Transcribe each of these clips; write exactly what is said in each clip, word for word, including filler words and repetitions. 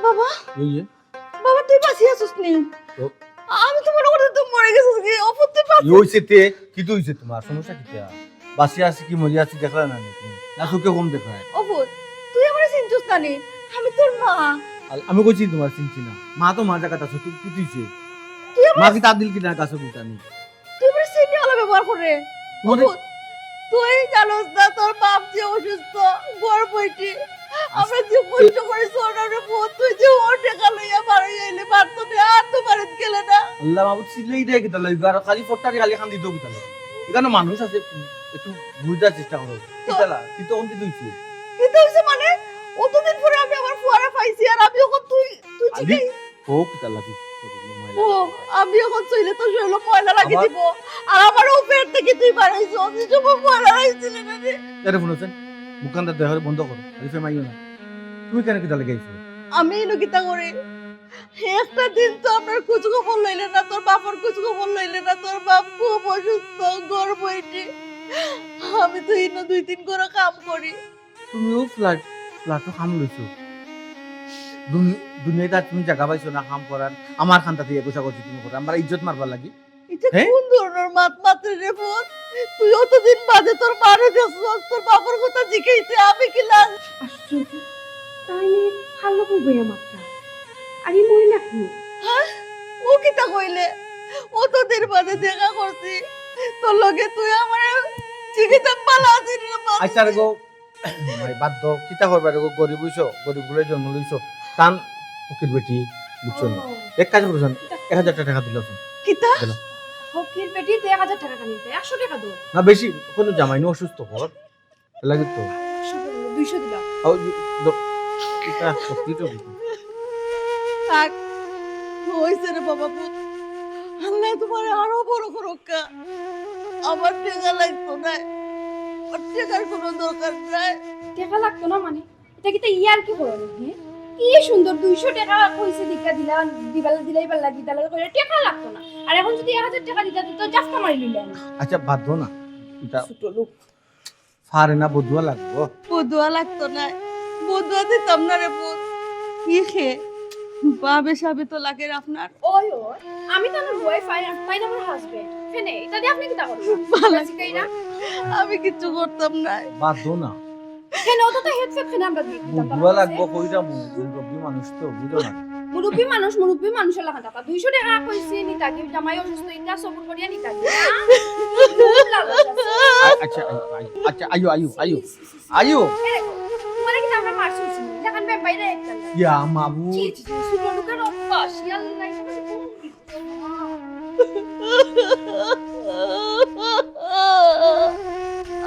বাবা, এই যে। বাবা, তুই বাঁচিয়া আছস নি? তো? আমি তো মনে করি তুই মরে গেছস গি। অপু, তুই বাঁচি- ই অইছে তে, কিতা অইছে তুমার? সমস্যা কিতা? বাঁচিয়া আছি কি মরিয়া আছি দেখরায় না নি তুমি? না চউখে কম দেখরায়? অপু, তুই আমারে চিনছস না নি? আমি তোর মা। আল-, আমি কইছি তুমারে চিনছি না। মা তো মার জাগাত আছে, তুই কিতা অইছে? তুই আমার মা কিতা দিল কিনা গাছে গুটা নি? তুই আমারে চিনিয়া অলা ব্যবহার কররে। মানে অপু, তুই জানোস না তোর বাপ যে অসুস্থ, ঘর বইটি। আমরা যে কষ্ট করি চলরাম রে পুত, তুই যে অউ টেকা লইয়া বারই আইলে পারতো না, আর তো বাড়িত গেলে না। আল্লাহ মাবুদ, চিল্লাই দেয় কিতা লাগি? আর খালি ফট্টারি খালি কান্দিতো কিতা লাগি? ইখানো মানুষ আছে, একটু বুঝার চেষ্টা করো। কিতা লা-, কিতা অন্তি তুইছি? কিতা অইছে মানে? অতদিন পরে আমি আমার ফুয়ারে পাইছি, আর আমি অখন তুই, তুই আলি, চিল্লাই- ও কিতা লাগি? ও, আমি অখন চইলে তোর শরীরো ময়লা লাগি আমার দিব। আর আমার অউ পেট থাকি তুই বারইছস, ই সময় ময়লা লাগছিল না রে। আরে হুনো চাইন, মুখখান দেখার বন্ধ করো। আরিফে মাইও না। তুমি কেনে কিতা লাগি আইছো? আমি ইনো কিতা করি? একটা দিন তো আমরার খোঁজ খবর লইলে না, তোর বাপর খোঁজ খবর লইলে না, তোর বাপ খুব অসুস্থ, ঘর বইটি। আমি তো ইনো দুই তিন ঘরো কাম করি। তুমিও ফ্ল্যাট, ফ্ল্যাটো কাম লইছো। দুনি-, দুনিয়াত তুমি জাগা পাইছো না কাম করার, আমার খান্দাত ইয়া গুছা করছি তুমি করো, আমার ইজ্জত মারবার লাগি। ইটা হে? কোন ধরনর মাত মাতরে রে পুত? তুই অতদিন বাদে তোর মারে দেখছস, তোর বাপর কথা জিকাইতে আমি কিলা? আশ্চর্য, তাইন কার লগে বইয়া মাতরা? আর ই মহিলা কে? হ্যাঁ? অউ কিতা কইলে? অতদিন বাদে দেখা করছি তোর লগে, তুই আমারে জিকাইতাম পালা আছিস রে মা। আচ্ছা রে গো, ভাই, বাদ দেও, কিতা করবা রে গো, গরিব অইছো, গরিব ঘরো জন্ম লইছো, তান ফকির বেটি, বুঝছো নি? ও। এক কাজ করো চাইন, এক হাজার টেকা দিলাও চাইন। কিতা? দিলাও। ফকির বেটি, তে এক হাজার টেকা কেনে দিতে? একশো টেকা দেও। না, বেশি, কুনু জামাই নু অসুস্থ ঘর, এর লাগি তো। একশো টেকা দিলাও, দুইশো দিলাও। আও, দি-, দ-, কিতা, সত্যি তো। থাক, অইছে রে বাবা, পুত। আল্লায় তুমারে আরো বড় করউক্কা। আমার টেকা লাগতো নায়, আর টেকার কুনু দরকার নাই। টেকা লাগতো না মানে? ইটা কিতা ইয়ার্কি করো নি, হে? কি সুন্দর দুইশো টেকা কইছে দেখিয়া দিলা, দিবার, দিলাইবার লাগি, দিলাইবার লাগি কইরা টেকা লাগতো না। আর অখন যদি এক হাজার টেকা দিতা, দিতা জাফটা মারি লইলা। আচ্ছা, বাদ দেও না। ইটা ছোট লোক। পারে না, বদুয়া লাগবো। বদুয়া লাগতো নায়, বদুয়া দিতাম না রে পুত। কি খে? বাবে সাবে তো লাগের আপনার। ওই, ওই, আমি তো আমার ওয়াইফ, আর তাইন আমার হাজবেন্ড। কেনে, ইতা দিয়া আপনে কিতা করবা? ভালা। আমি কিচ্ছু করতাম নায়। বাদ দেও না। কেনে, অত তো হেড ফেড কেনে আমরা দিতাম পারতাম না। বদুয়া লাগবো, কইরা মু-, মুরব্বি মানুষ তো, বুঝো না। মুরব্বি মানুষ, মুরব্বি মানুষর লাখান থাকবা। দুইশো টেকা কইছি, নিতা কি জামাই অসুস্থ, ইতা সবুর করিয়া নিতা কি, হ্যাঁ? খুব লাভ আছে। আ-, আচ্ছা, আ-, আ-, আচ্ছা, আইও, আইও, আইও। আইও। এ দেখো, তোমারে কিতা আমরা মারছি, দেখান ভাই বাইরে একটা। ইয়া মাবুদ। জি, জি, জি, ছোট লোকের অভ্যাস, ইয়াল্লা, এটা তো কোন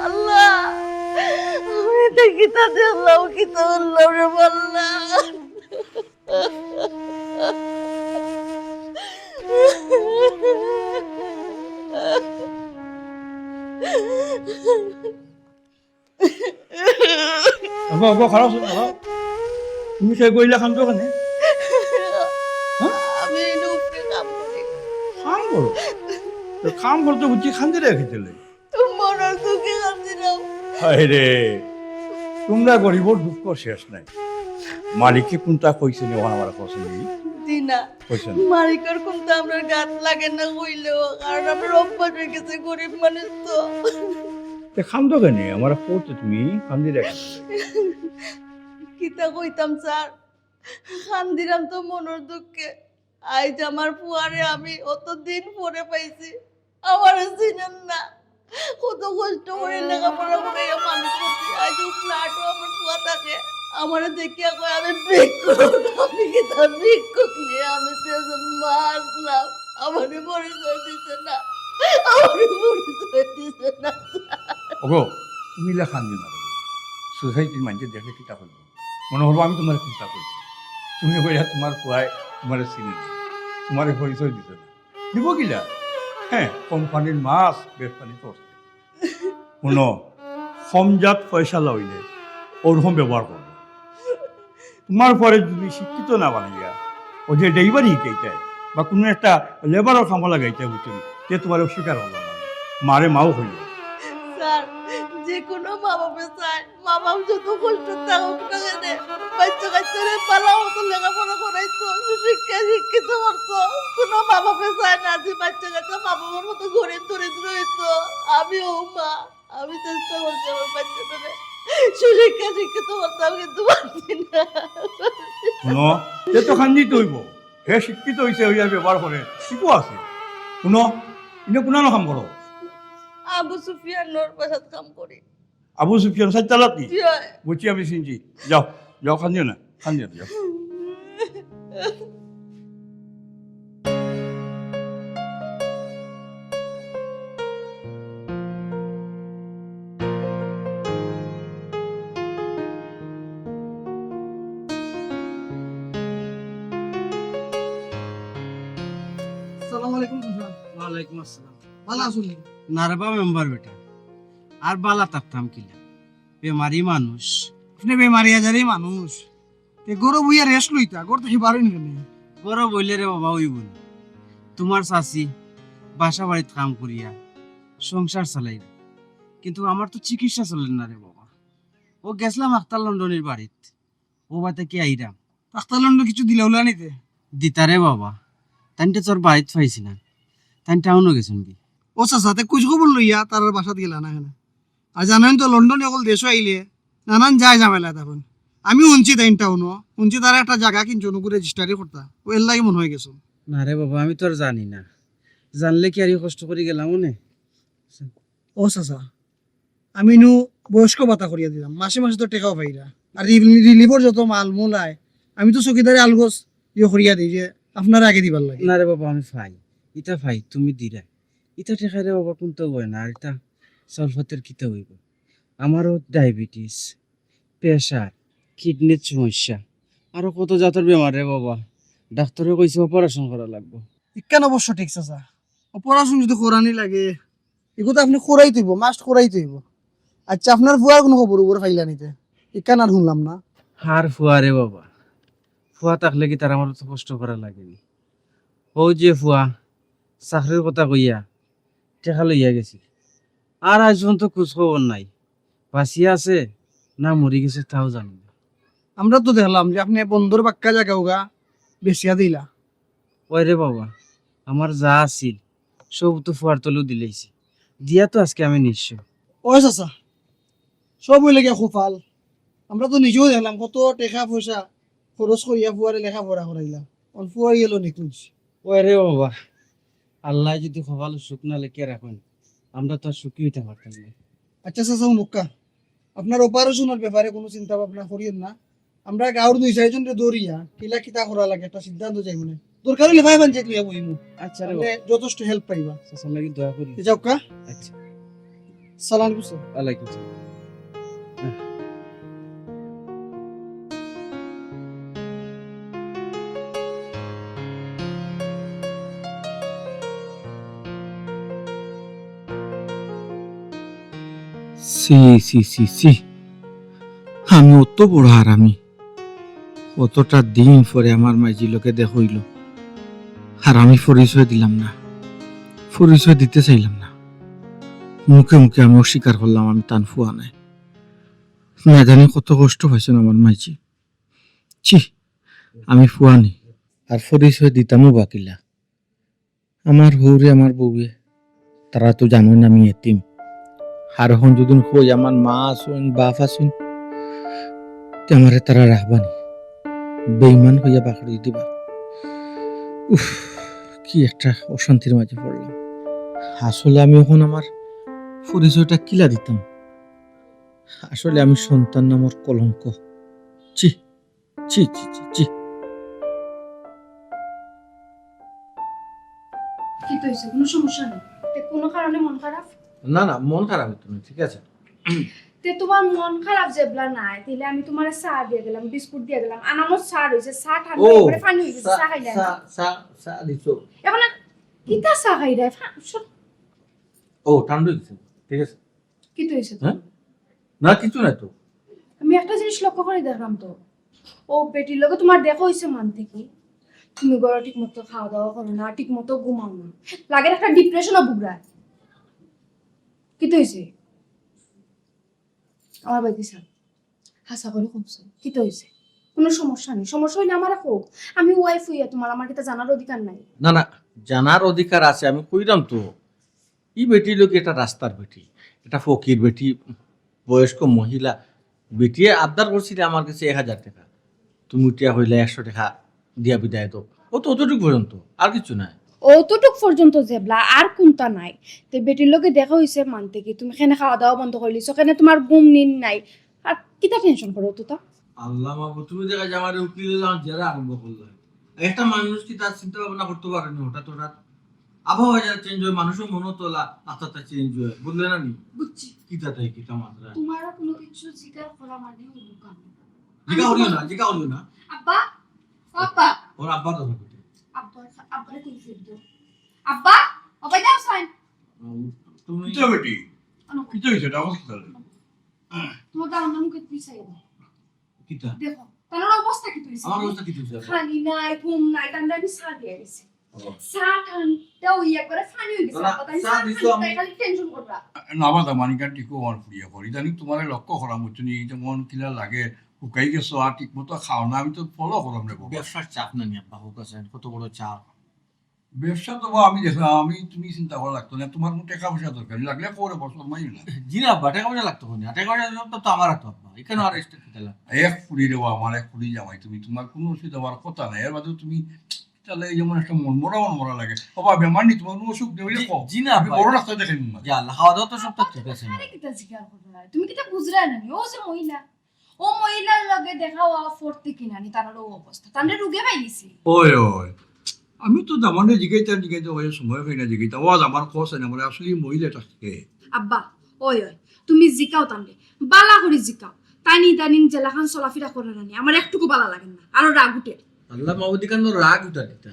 আল্লাহ, আমি ইটা কিতা দেখলাম, কিতা করলাম রে আল্লাহ। ওগো, ওগো, খাড়াও, খাড়াও। তুমি কে গো, ইলা কান্দো কেনে? হ্যাঁ? আমি ইনো উপরে কাম করি। কাম করো? তো কাম করতে বুঝি কান্দিরায় কিতার লাগি? মনর দুঃখে কান্দিরাম। হায় রে, তুমরা গরিবর দুঃখ শেষ নাই। মালিকে কুনতা কইছে নি, অখান আমারে কওছনি? জি না। কইছে না। মালিকর কুনতা আমরার গাত লাগে না কইলেও, কারণ আমরার অভ্যাস অই গেছে, গরিব মানুষ তো। তে কান্দো কেনে? আমারে কও তো তুমি, কান্দিরায় কেনে? কিতা কইতাম স্যার, কান্দিরাম তো মনর দুঃখে। আইজ আমার ফুয়ারে আমি অতদিন পরে পাইছি, আমারে চিনইন না। কত কষ্ট করি লেখাপড়া করাইয়া মানুষ করছি। আইজ অউ ফ্ল্যাটো আমার ফুয়া থাকে। আমারে দেখিয়া কয় আমি ভিক্ষুক। আমি কিতা ভিক্ষুক নি? আমি তো একজন মা আছলাম। আমারে পরিচয় দিছে না। আমারে পরিচয় দিছে না। ওগো, তুমি ইলা কান্দিও না রে। সোসাইটির মানষে দেখলে কিতা কইবো? মনে করবো আমি তুমারে কুনতা কইছি। তুমি কইলা তুমার ফুয়ায় তুমারে চিনে না, তুমারে পরিচয় দিছে না। দিবো কিলা? হ্যাঁ, কোম্পানির মাছ বেশ পানি করছে। হুনো, কমজাত পয়সাআলা অইলে অউরকম ব্যবহার করবো। তুমার ফুয়ারে যদি শিক্ষিত না বানাইয়া, অউ যে ড্রাইভারি হিকাইতায় বা কুনু একটা লেবারর কামো লাগাইতায়, বুঝছো নি? তে তুমারে অস্বীকার করলো না। মারে মাও কইও। স্যার, যে কুনু মা বাপে চায় মা বাপ যত কষ্টত থাকউক না কেনে, বাচ্চা কাচ্চারে ভালা মতো লেখাপড়া বাপে চায় না যে বাচ্চা কাচ্চা মা বাবার মতো গরিব দরিদ্র হইতো। আমি ও মা, আমি চেষ্টা করছি আমার বাচ্চাটারে সুশিক্ষা শিক্ষিত করতাম, কিন্তু পারছি না। হুনো, তে তো খান্দিত অইবো। হে শিক্ষিত অইছে, অইয়া ব্যবহার করে, শিখো আছে। হুনো, ইনো কুনানো কাম করো? আবু সুফিয়ানর বাসাত কাম করি। আবু সুফিয়ান সাইতালাত নি? জি অয়। বুঝছি আমি, চিনছি। যাও, যাও, খান্দিও না, খান্দিও না, যাও। আসসালামু আলাইকুম চাচা। ওয়ালাইকুম আসসালাম। ভালা আছইন নি? না রে বা মেম্বার বেটা, আর ভালা থাকতাম কিলা? বেমারি মানুষ। আপনে বেমারি আজারি মানুষ, তে ঘরো বইয়া রেস্ট লইতা, ঘর থাকি বারইন কেনে? ঘরো বইলে রে বাবা অইবো নি। তুমার চাচি বাসা বাড়িত কাম করিয়া সংসার চালাইরা, কিন্তু আমার তো চিকিৎসা চলের না রে বাবা। অউ গেছলাম আখতার লন্ডনির বাড়িত, অউ বাদে কি আইরাম। আখতার লন্ডন কিছু দিলা উলা নি তে? দিতা রে বাবা, তাইনরে তো আর বাড়িত পাইছি না, তাইন টাউনো গেছইন গি। ও চাচা, তে খোঁজ খবর লইয়া তারার বাসাত গেলা না কেনে? আর জানইন তো, লন্ডনি অকল দেশো আইলে নানান যায় ঝামেলা তখন। আমি হুনছি তাইন টাউনো, হুনছি তারা একটা জাগা কিনছইন, অগু রেজিস্টারি করতা, অউ এরলাগি মনে অয় গেছইন। না রে বাবা, আমি তো আর জানি না, জানলে কি আর ই কষ্ট করি গেলাম অনে? ও চাচা, আমি নু বয়স্ক ভাতা করিয়া দিলাম, মাসে মাসে তো টেকাও পাইরা। আর রি-, রিলিফর যত মাল মূল আয়, আমি তো চকিদারে আলগোছ ইয়ে করিয়া দেই যে আপনারে আগে দিবার লাগি। না রে বাবা, আমি পাই, ইতা পাই, তুমি দিরায়। ইতা টেকায় রে বাবা কুন্তা অয় না, আর ইতা চাউল ভাতর কিতা অইবো? আমারও ডায়াবেটিস, প্রেশার, কিডনির সমস্যা, আরো কত জাতর বেমার রে বাবা। ডাক্তরে কইছে অপারেশন করা লাগবো। ইখান অবশ্য ঠিক চাচা, অপারেশন যদি করানি লাগে, ইগু তো আপনে করাইতে অইবো, মাস্ট করাইতে অইবো। আচ্ছা, আপনার ফুয়ার কুনু খবর উবর পাইলা নি তে? ইখান আর হুনলাম না। হার ফুয়া রে বাবা, ফুয়া থাকলে কিতা তার আমার অত কষ্ট করা লাগে নি? অউ যে ফুয়া চাকরির কথা কইয়া টেকা লইয়া গেছিল, আর আইজ পর্যন্ত খোঁজ খবর নাই। বাঁচিয়া আছে না মরি গেছে তাও জানি না। আমরা তো দেখলাম যে আপনে বন্দর বাক্কা জাগা উগা বেচিয়া দিলা। ওই রে বাবা, আমার যা আছিল সব তো ফুয়ার তলেউ দিলাইছি, দিয়া তো আজকে আমি নিঃস্ব। ওই চাচা, সব অইলে গিয়া কপাল। আমরা তো নিজেও দেখলাম কত টেকা পয়সা খরচ করিয়া ফুয়ারে লেখাপড়া করাইলাম, অখন ফুয়াই গেল নিখোঁজ। ওই রে বাবা, আল্লায় যদি কপালো সুখ না লেখিয়া রাখইন, আমরা তো আর সুখী অইতাম পারতাম না। আচ্ছা চাচা, হুনউক্কা, আপনার অপারেশনর ব্যাপারে কুনু চিন্তা ভাবনা করিয়েন না। আমরা গাঁওর দুই চাইরজনরে ধরিয়া কিলা কিতা করা লাগে একটা সিদ্ধান্ত যাইমুনে। দরকার অইলে ভাই পঞ্চায়েত লইয়া বইমু। আচ্ছা রে আপনে বাবা। যথেষ্ট হেল্প পাইবা। চাচার লাগি দোয়া করি। যাউক্কা। আচ্ছা। সালাম আলাইকুম স্যার। ওয়ালাইকুম সালাম। ছি, ছি, ছি, ছি। আমি অত বড় হারামি। অতটা দিন পরে আমার মাইজির লগে দেখা অইলো। আর আমি পরিচয় দিলাম না। পরিচয় দিতে চাইলাম না। মুখে মুখে আমি অস্বীকার করলাম আমি তান ফুয়া নায়। না জানি কত কষ্ট পাইছইন আমার মাইজি। ছি, আমি ফুয়া নি। আর পরিচয় দিতামও বা কিলা। আমার হউরে আমার বউয়ে, তারা তো জানইন আমি এতিম। আর অখন যদি কই আমার মা আছইন, বাপ আছইন, তে আমারে তারা রাখবা নি? বেইমান কইয়া বাকড়ি দিবা। উফ, কি একটা অশান্তির মাঝে পড়লাম। আসলে আমি অখন আমার পরিচয়টা কিলা দিতাম? আসলে আমি সন্তান নামর কলঙ্ক। ছি, ছি, ছি, ছি, ছি। কিতা অইছে? কুনু সমস্যা নাই? তে কুনু কারণে মন খারাপ? না, না, মন খারাপ অইতো না, ঠিক আছে। তে তুমার মন খারাপ যেবলা নাই, তাইলে আমি তুমারে চা দিয়া গেলাম, বিস্কুট দিয়া গেলাম, আনামত চা রইছে, চা ঠান্ডা ও, অইয়া পড়ে পানি অই গেছে, চা, চা খাইলে চা, না। চা, চা দিছো। অখন আর কিতা চা খাইরায়? ফা-, সব ও, ঠান্ডা অই গেছে, ঠিক আছে। কিতা অইছে হ্যাঁ? তুমার? না, কিছু নাই তো। আমি একটা জিনিস লক্ষ্য করি দেখলাম তো, অউ বেটির লগে তুমার দেখা অইছে মান থাকি তুমি ঘরো ঠিক মতো খাওয়া দাওয়া করো না, ঠিক মতো ঘুমাও না, লাগের একটা ডিপ্রেশনো ভুগরায়। কিতা অইছে? আমার বাড়িত চাও, হাছা করি কওকচোন, কিতা অইছে? কোনো সমস্যা নাই, সমস্যা অইলে আমারে কও। আমি ওয়াইফ অইয়া তুমার, আমার কিতা জানার অধিকার নাই? না, না, জানার অধিকার আছে, আমি কইরাম তো। ই বেটি অইলো গি একটা রাস্তার বেটি, একটা ফকির বেটি, বয়স্ক মহিলা। বেটিয়ে আবদার করছিল আমার গেছে এক হাজার টেকা, তুমি উঠিয়া কইলায় একশো টেকা দিয়া বিদায় দেও। অউ তো অতটুক পর্যন্ত, আর কিচ্ছু নায়। অতটুক পর্যন্ত যেবলা, আর কুন্তা নাই। তে বেটির লগে দেখা অইছে মানতে কি, তুমি কেনে খাওয়া দাওয়া বন্ধ করিলিছো, কেনে তুমার ঘুম নিন নাই, আর কিতা টেনশন করো তো তা? আল্লাহ মাবুদ, তুমি দেখা যায় আমারে উকিল অইলাম, জেরা আরম্ভ করলায়। একটা মানুষ কিতা চিন্তা ভাবনা করতে পারেনি হঠাৎ হঠাৎ? আবহাওয়া যেটা চেঞ্জ অয়, মানুষর মনও তো আস্তে আস্তে চেঞ্জ অয়, বুঝলে না নি? বুঝছি। কিতা তাই কিতা মাত্রা? তুমারও কোনো কিছু জিকার করা মানে অইলো কাম। জিকা করিও না, জিকা করিও না। আব্বা, ও আব্বা। ওর আব্বার কথা বলতে। আব্বার, আব্বারে কই ফিরতো? আব্বা, আব্বা যাও সাইন। তুমি কিতা বেটি? আনো। কিতা হইছে? এটা আবার কিতা হইলো? তোমার দাঁড়ানো মুখে তুই চাই। কিতা? দেখো, তার অবস্থা কিতা হইছে? আমার অবস্থা কিতা হইছে? খালি নাই, ঘুম নাই, তার আমি চা দিয়া গেছি। ও। চা ঠান্ডা হইয়া একবারে পানি হয়ে গেছে। না, না, আব্বা, তাই চা চা দিছো খালি আমি তাই খালি টেনশন করবা। না, বাবা, মানিকা ঠিক আমার ফুরিয়া করি। জানি তোমারে লক্ষ্য করা মতন, এই যেমন কিলা লাগে, হুকাই গেছো, আর ঠিক মতো খাও না, আমি তো ফলো করাম রে বাবা। ব্যবসার চাপ না নি আব্বা, হোক আছে, কত বড় চাপ। ব্যবসা তো বা আমি দেখলাম, আমি তুমি চিন্তা করা লাগতো না, তোমার কোনো টাকা পয়সা দরকার নেই, লাগলে পরে বসো, মাই না। জি না আব্বা, টাকা পয়সা লাগতো না, টাকা পয়সা তো, তো আমার তো আব্বা, এখানে আর এক্সট্রা কিতা লাগে? এক ফুরি রে বা আমার, এক ফুরি জামাই তুমি, তোমার কোনো অসুবিধা হওয়ার কথা নাই। এর বাদেও তুমি তাহলে এই যেমন একটা মন মরা মন মরা লাগে, বাবা বেমার নি, তোমার কোনো অসুখ নেই, জি, কও। জি না আমি আব্বা। বড় ডাক্তার দেখাই মনে হয়। ইয়া আল্লাহ, খাওয়া দাওয়া তো সবটা ঠিক আছে। আরে কিতা জিকার করো না, তুমি কিতা বুঝরায় না নি? ও যে মহিলা, ও মহিলার লগে দেখা হওয়া পড়তে কিনা নি, তার ও অবস্থা, তার রোগে পাইলিছি। ওই, ওই, আমি তো দামানে জিগাইতাম, জিগাইতাম, ওই সময় হয় না জিগাইতাম। ওয়াজ আমার খোঁজ হয় না, মানে আসলে এই মহিলাটা কে? আব্বা, ওই, ওই, তুমি জিকাও তানরে, বালা করি জিকাও। তাইন ইদানিং যেলাখান চলাফেরা করে না নি, আমার একটুকু বালা লাগে না, আরো রাগ উঠে। আল্লাহ মাবুদি কেন রাগ উঠা দিতা?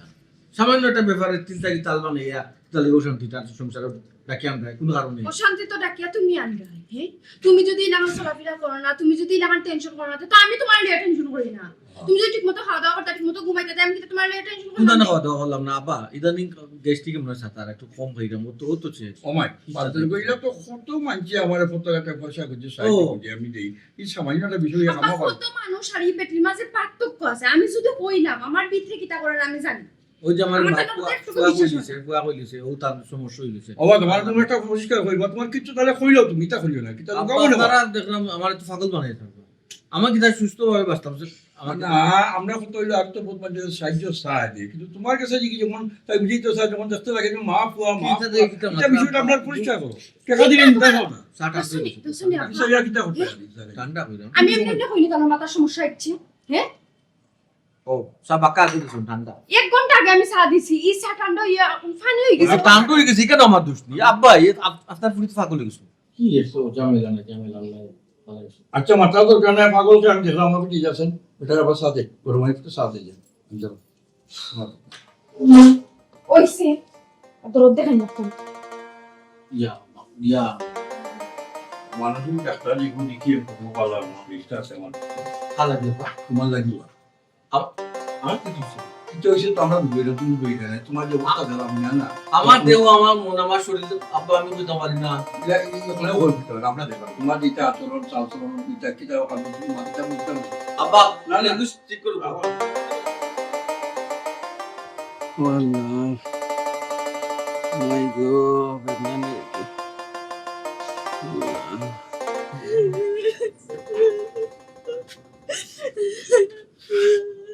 সামান্য একটা ব্যাপারে তিন চারি তাল বানাইয়া, তাহলে অশান্তিটা সংসারে ডাকিয়া আনরায়, কোনো কারণ নেই। অশান্তি তো ডাকিয়া তুমি আনরায়, হ্যাঁ? তুমি যদি ইলাখান চলাফেরা করো না, তুমি যদি ইলাখান টেনশন করো না, তো আমি তোমার লিয়ে টেনশন করি না। হ্যাঁ। তুমি যদি ঠিকমতো খাওয়া দাওয়া করতে, ঠিকমতো ঘুমাইতে, আমি কিন্তু তোমার লিয়ে টেনশন করি না। না, খাওয়া দাওয়া করলাম না, আব্বা। ইদানিং গ্যাস্ট্রিকে মনে হয় সাতার একটু কম খাইলাম, ও তো, ও তো চেয়ে। ও মাই, বাদ দিন কইলা তো কত মানছি আমার ফটো একটা পয়সা করছে, সাহায্য ও। করছে, আমি দেই। এই সামান্য একটা বিষয় আব্বা, আমার কত মানুষ আর এই বেটির মাঝে পার্থক্য আছে। আমি শুধু কইলাম, আমার ভিতরে কিতা করার আমি জানি। ওই যে আমার আমার মা তো ফুয়া, একটু ফুয়া বিশ্বাস কইলিছে, হয়। ফুয়া কইলিছে, ও তার সমস্যা হইলিছে। ও বাবা, তোমার তুমি একটা পরিষ্কার কইবা, তোমার কিচ্ছু তাহলে কইলো তুমি, ইতা কইও না, কিতা আব্বা, লুকাও না। তারা দেখলাম আমার তো পাগল বানাই থাকবো। আমার কিতা সুস্থভাবে বাঁচতাম, স্যার, আমার না, আমরা কত হইলো আর তো বহুত মানুষের সাহায্য চায় দিয়ে, কিন্তু তোমার কাছে যে কি যেমন তাই বুঝেই তো স্যার, যেমন দেখতে লাগে যে মা ফুয়া, মা কিতা ফুয়া, দিয়ে কিতা এটা মাতলাম? বিষয়টা আপনার পরিষ্কার করো। টাকা দিলে নিতে হবে না। চা ঠান্ডা শুনি, হইছে। তো শুনি, আচ্ছা, আব্বা। ইয়া কিতা করতে পারি, স্যার? ঠান্ডা হইলাম। আমি আপনার না কইলি তাহলে মাথার সমস্যা হচ্ছে, হ্যাঁ? ও, চা বাক্কা আছে কিছু ঠান্ডা। এক ঘন্টা আগে আমি চা দিছি, এই চা ঠান্ডা হইয়া পানি হয়ে গেছে। আর ঠান্ডা হয়ে গেছে, কেন আমার দোষ নেই? আব্বা, এ আপ-, আপনার ফুড়ি তো পাগল হয়ে গেছে। কি এসব ঝামেলা না, ঝামেলা নাই। আচ্ছা, মাথা দরকার নাই, পাগলকে আমি দেখলাম, আমার ঠিক আছেন। এটা আবার সাথে, গরম একটু সাথে যান। আমি যাবো। ওইছে, দরদ দেখাই না তো। ইয়া, ইয়া। মানুষ ডাক্তার এগুলো দেখিয়ে কোনো ভালো আমার লিস্ট আছে আমার। ভালো লাগবে। তোমার লাগবে। আ-, আমার কি দোষ? এটা হইছে তো আমরা বুঝি না, তুমি বুঝি না, তোমার যে অবস্থা খারাপ, আমি জানি না। আমার দেহ, আমার মন, আমার শরীর, আব্বা, আমি বুঝতে পারি না। এটা এই ওখানে হয়ে যেতে পারে, আমরা দেখলাম। তোমার যেটা আচরণ, চালচলন, এটা কিটা ওখানে তুমি মাথাটা বুঝতে পারো। আব্বা, না, না। ল্যাঙ্গুয়েজ ঠিক করো। আব্বা। ও আল্লাহ। মাই গো, বেদনা নেই।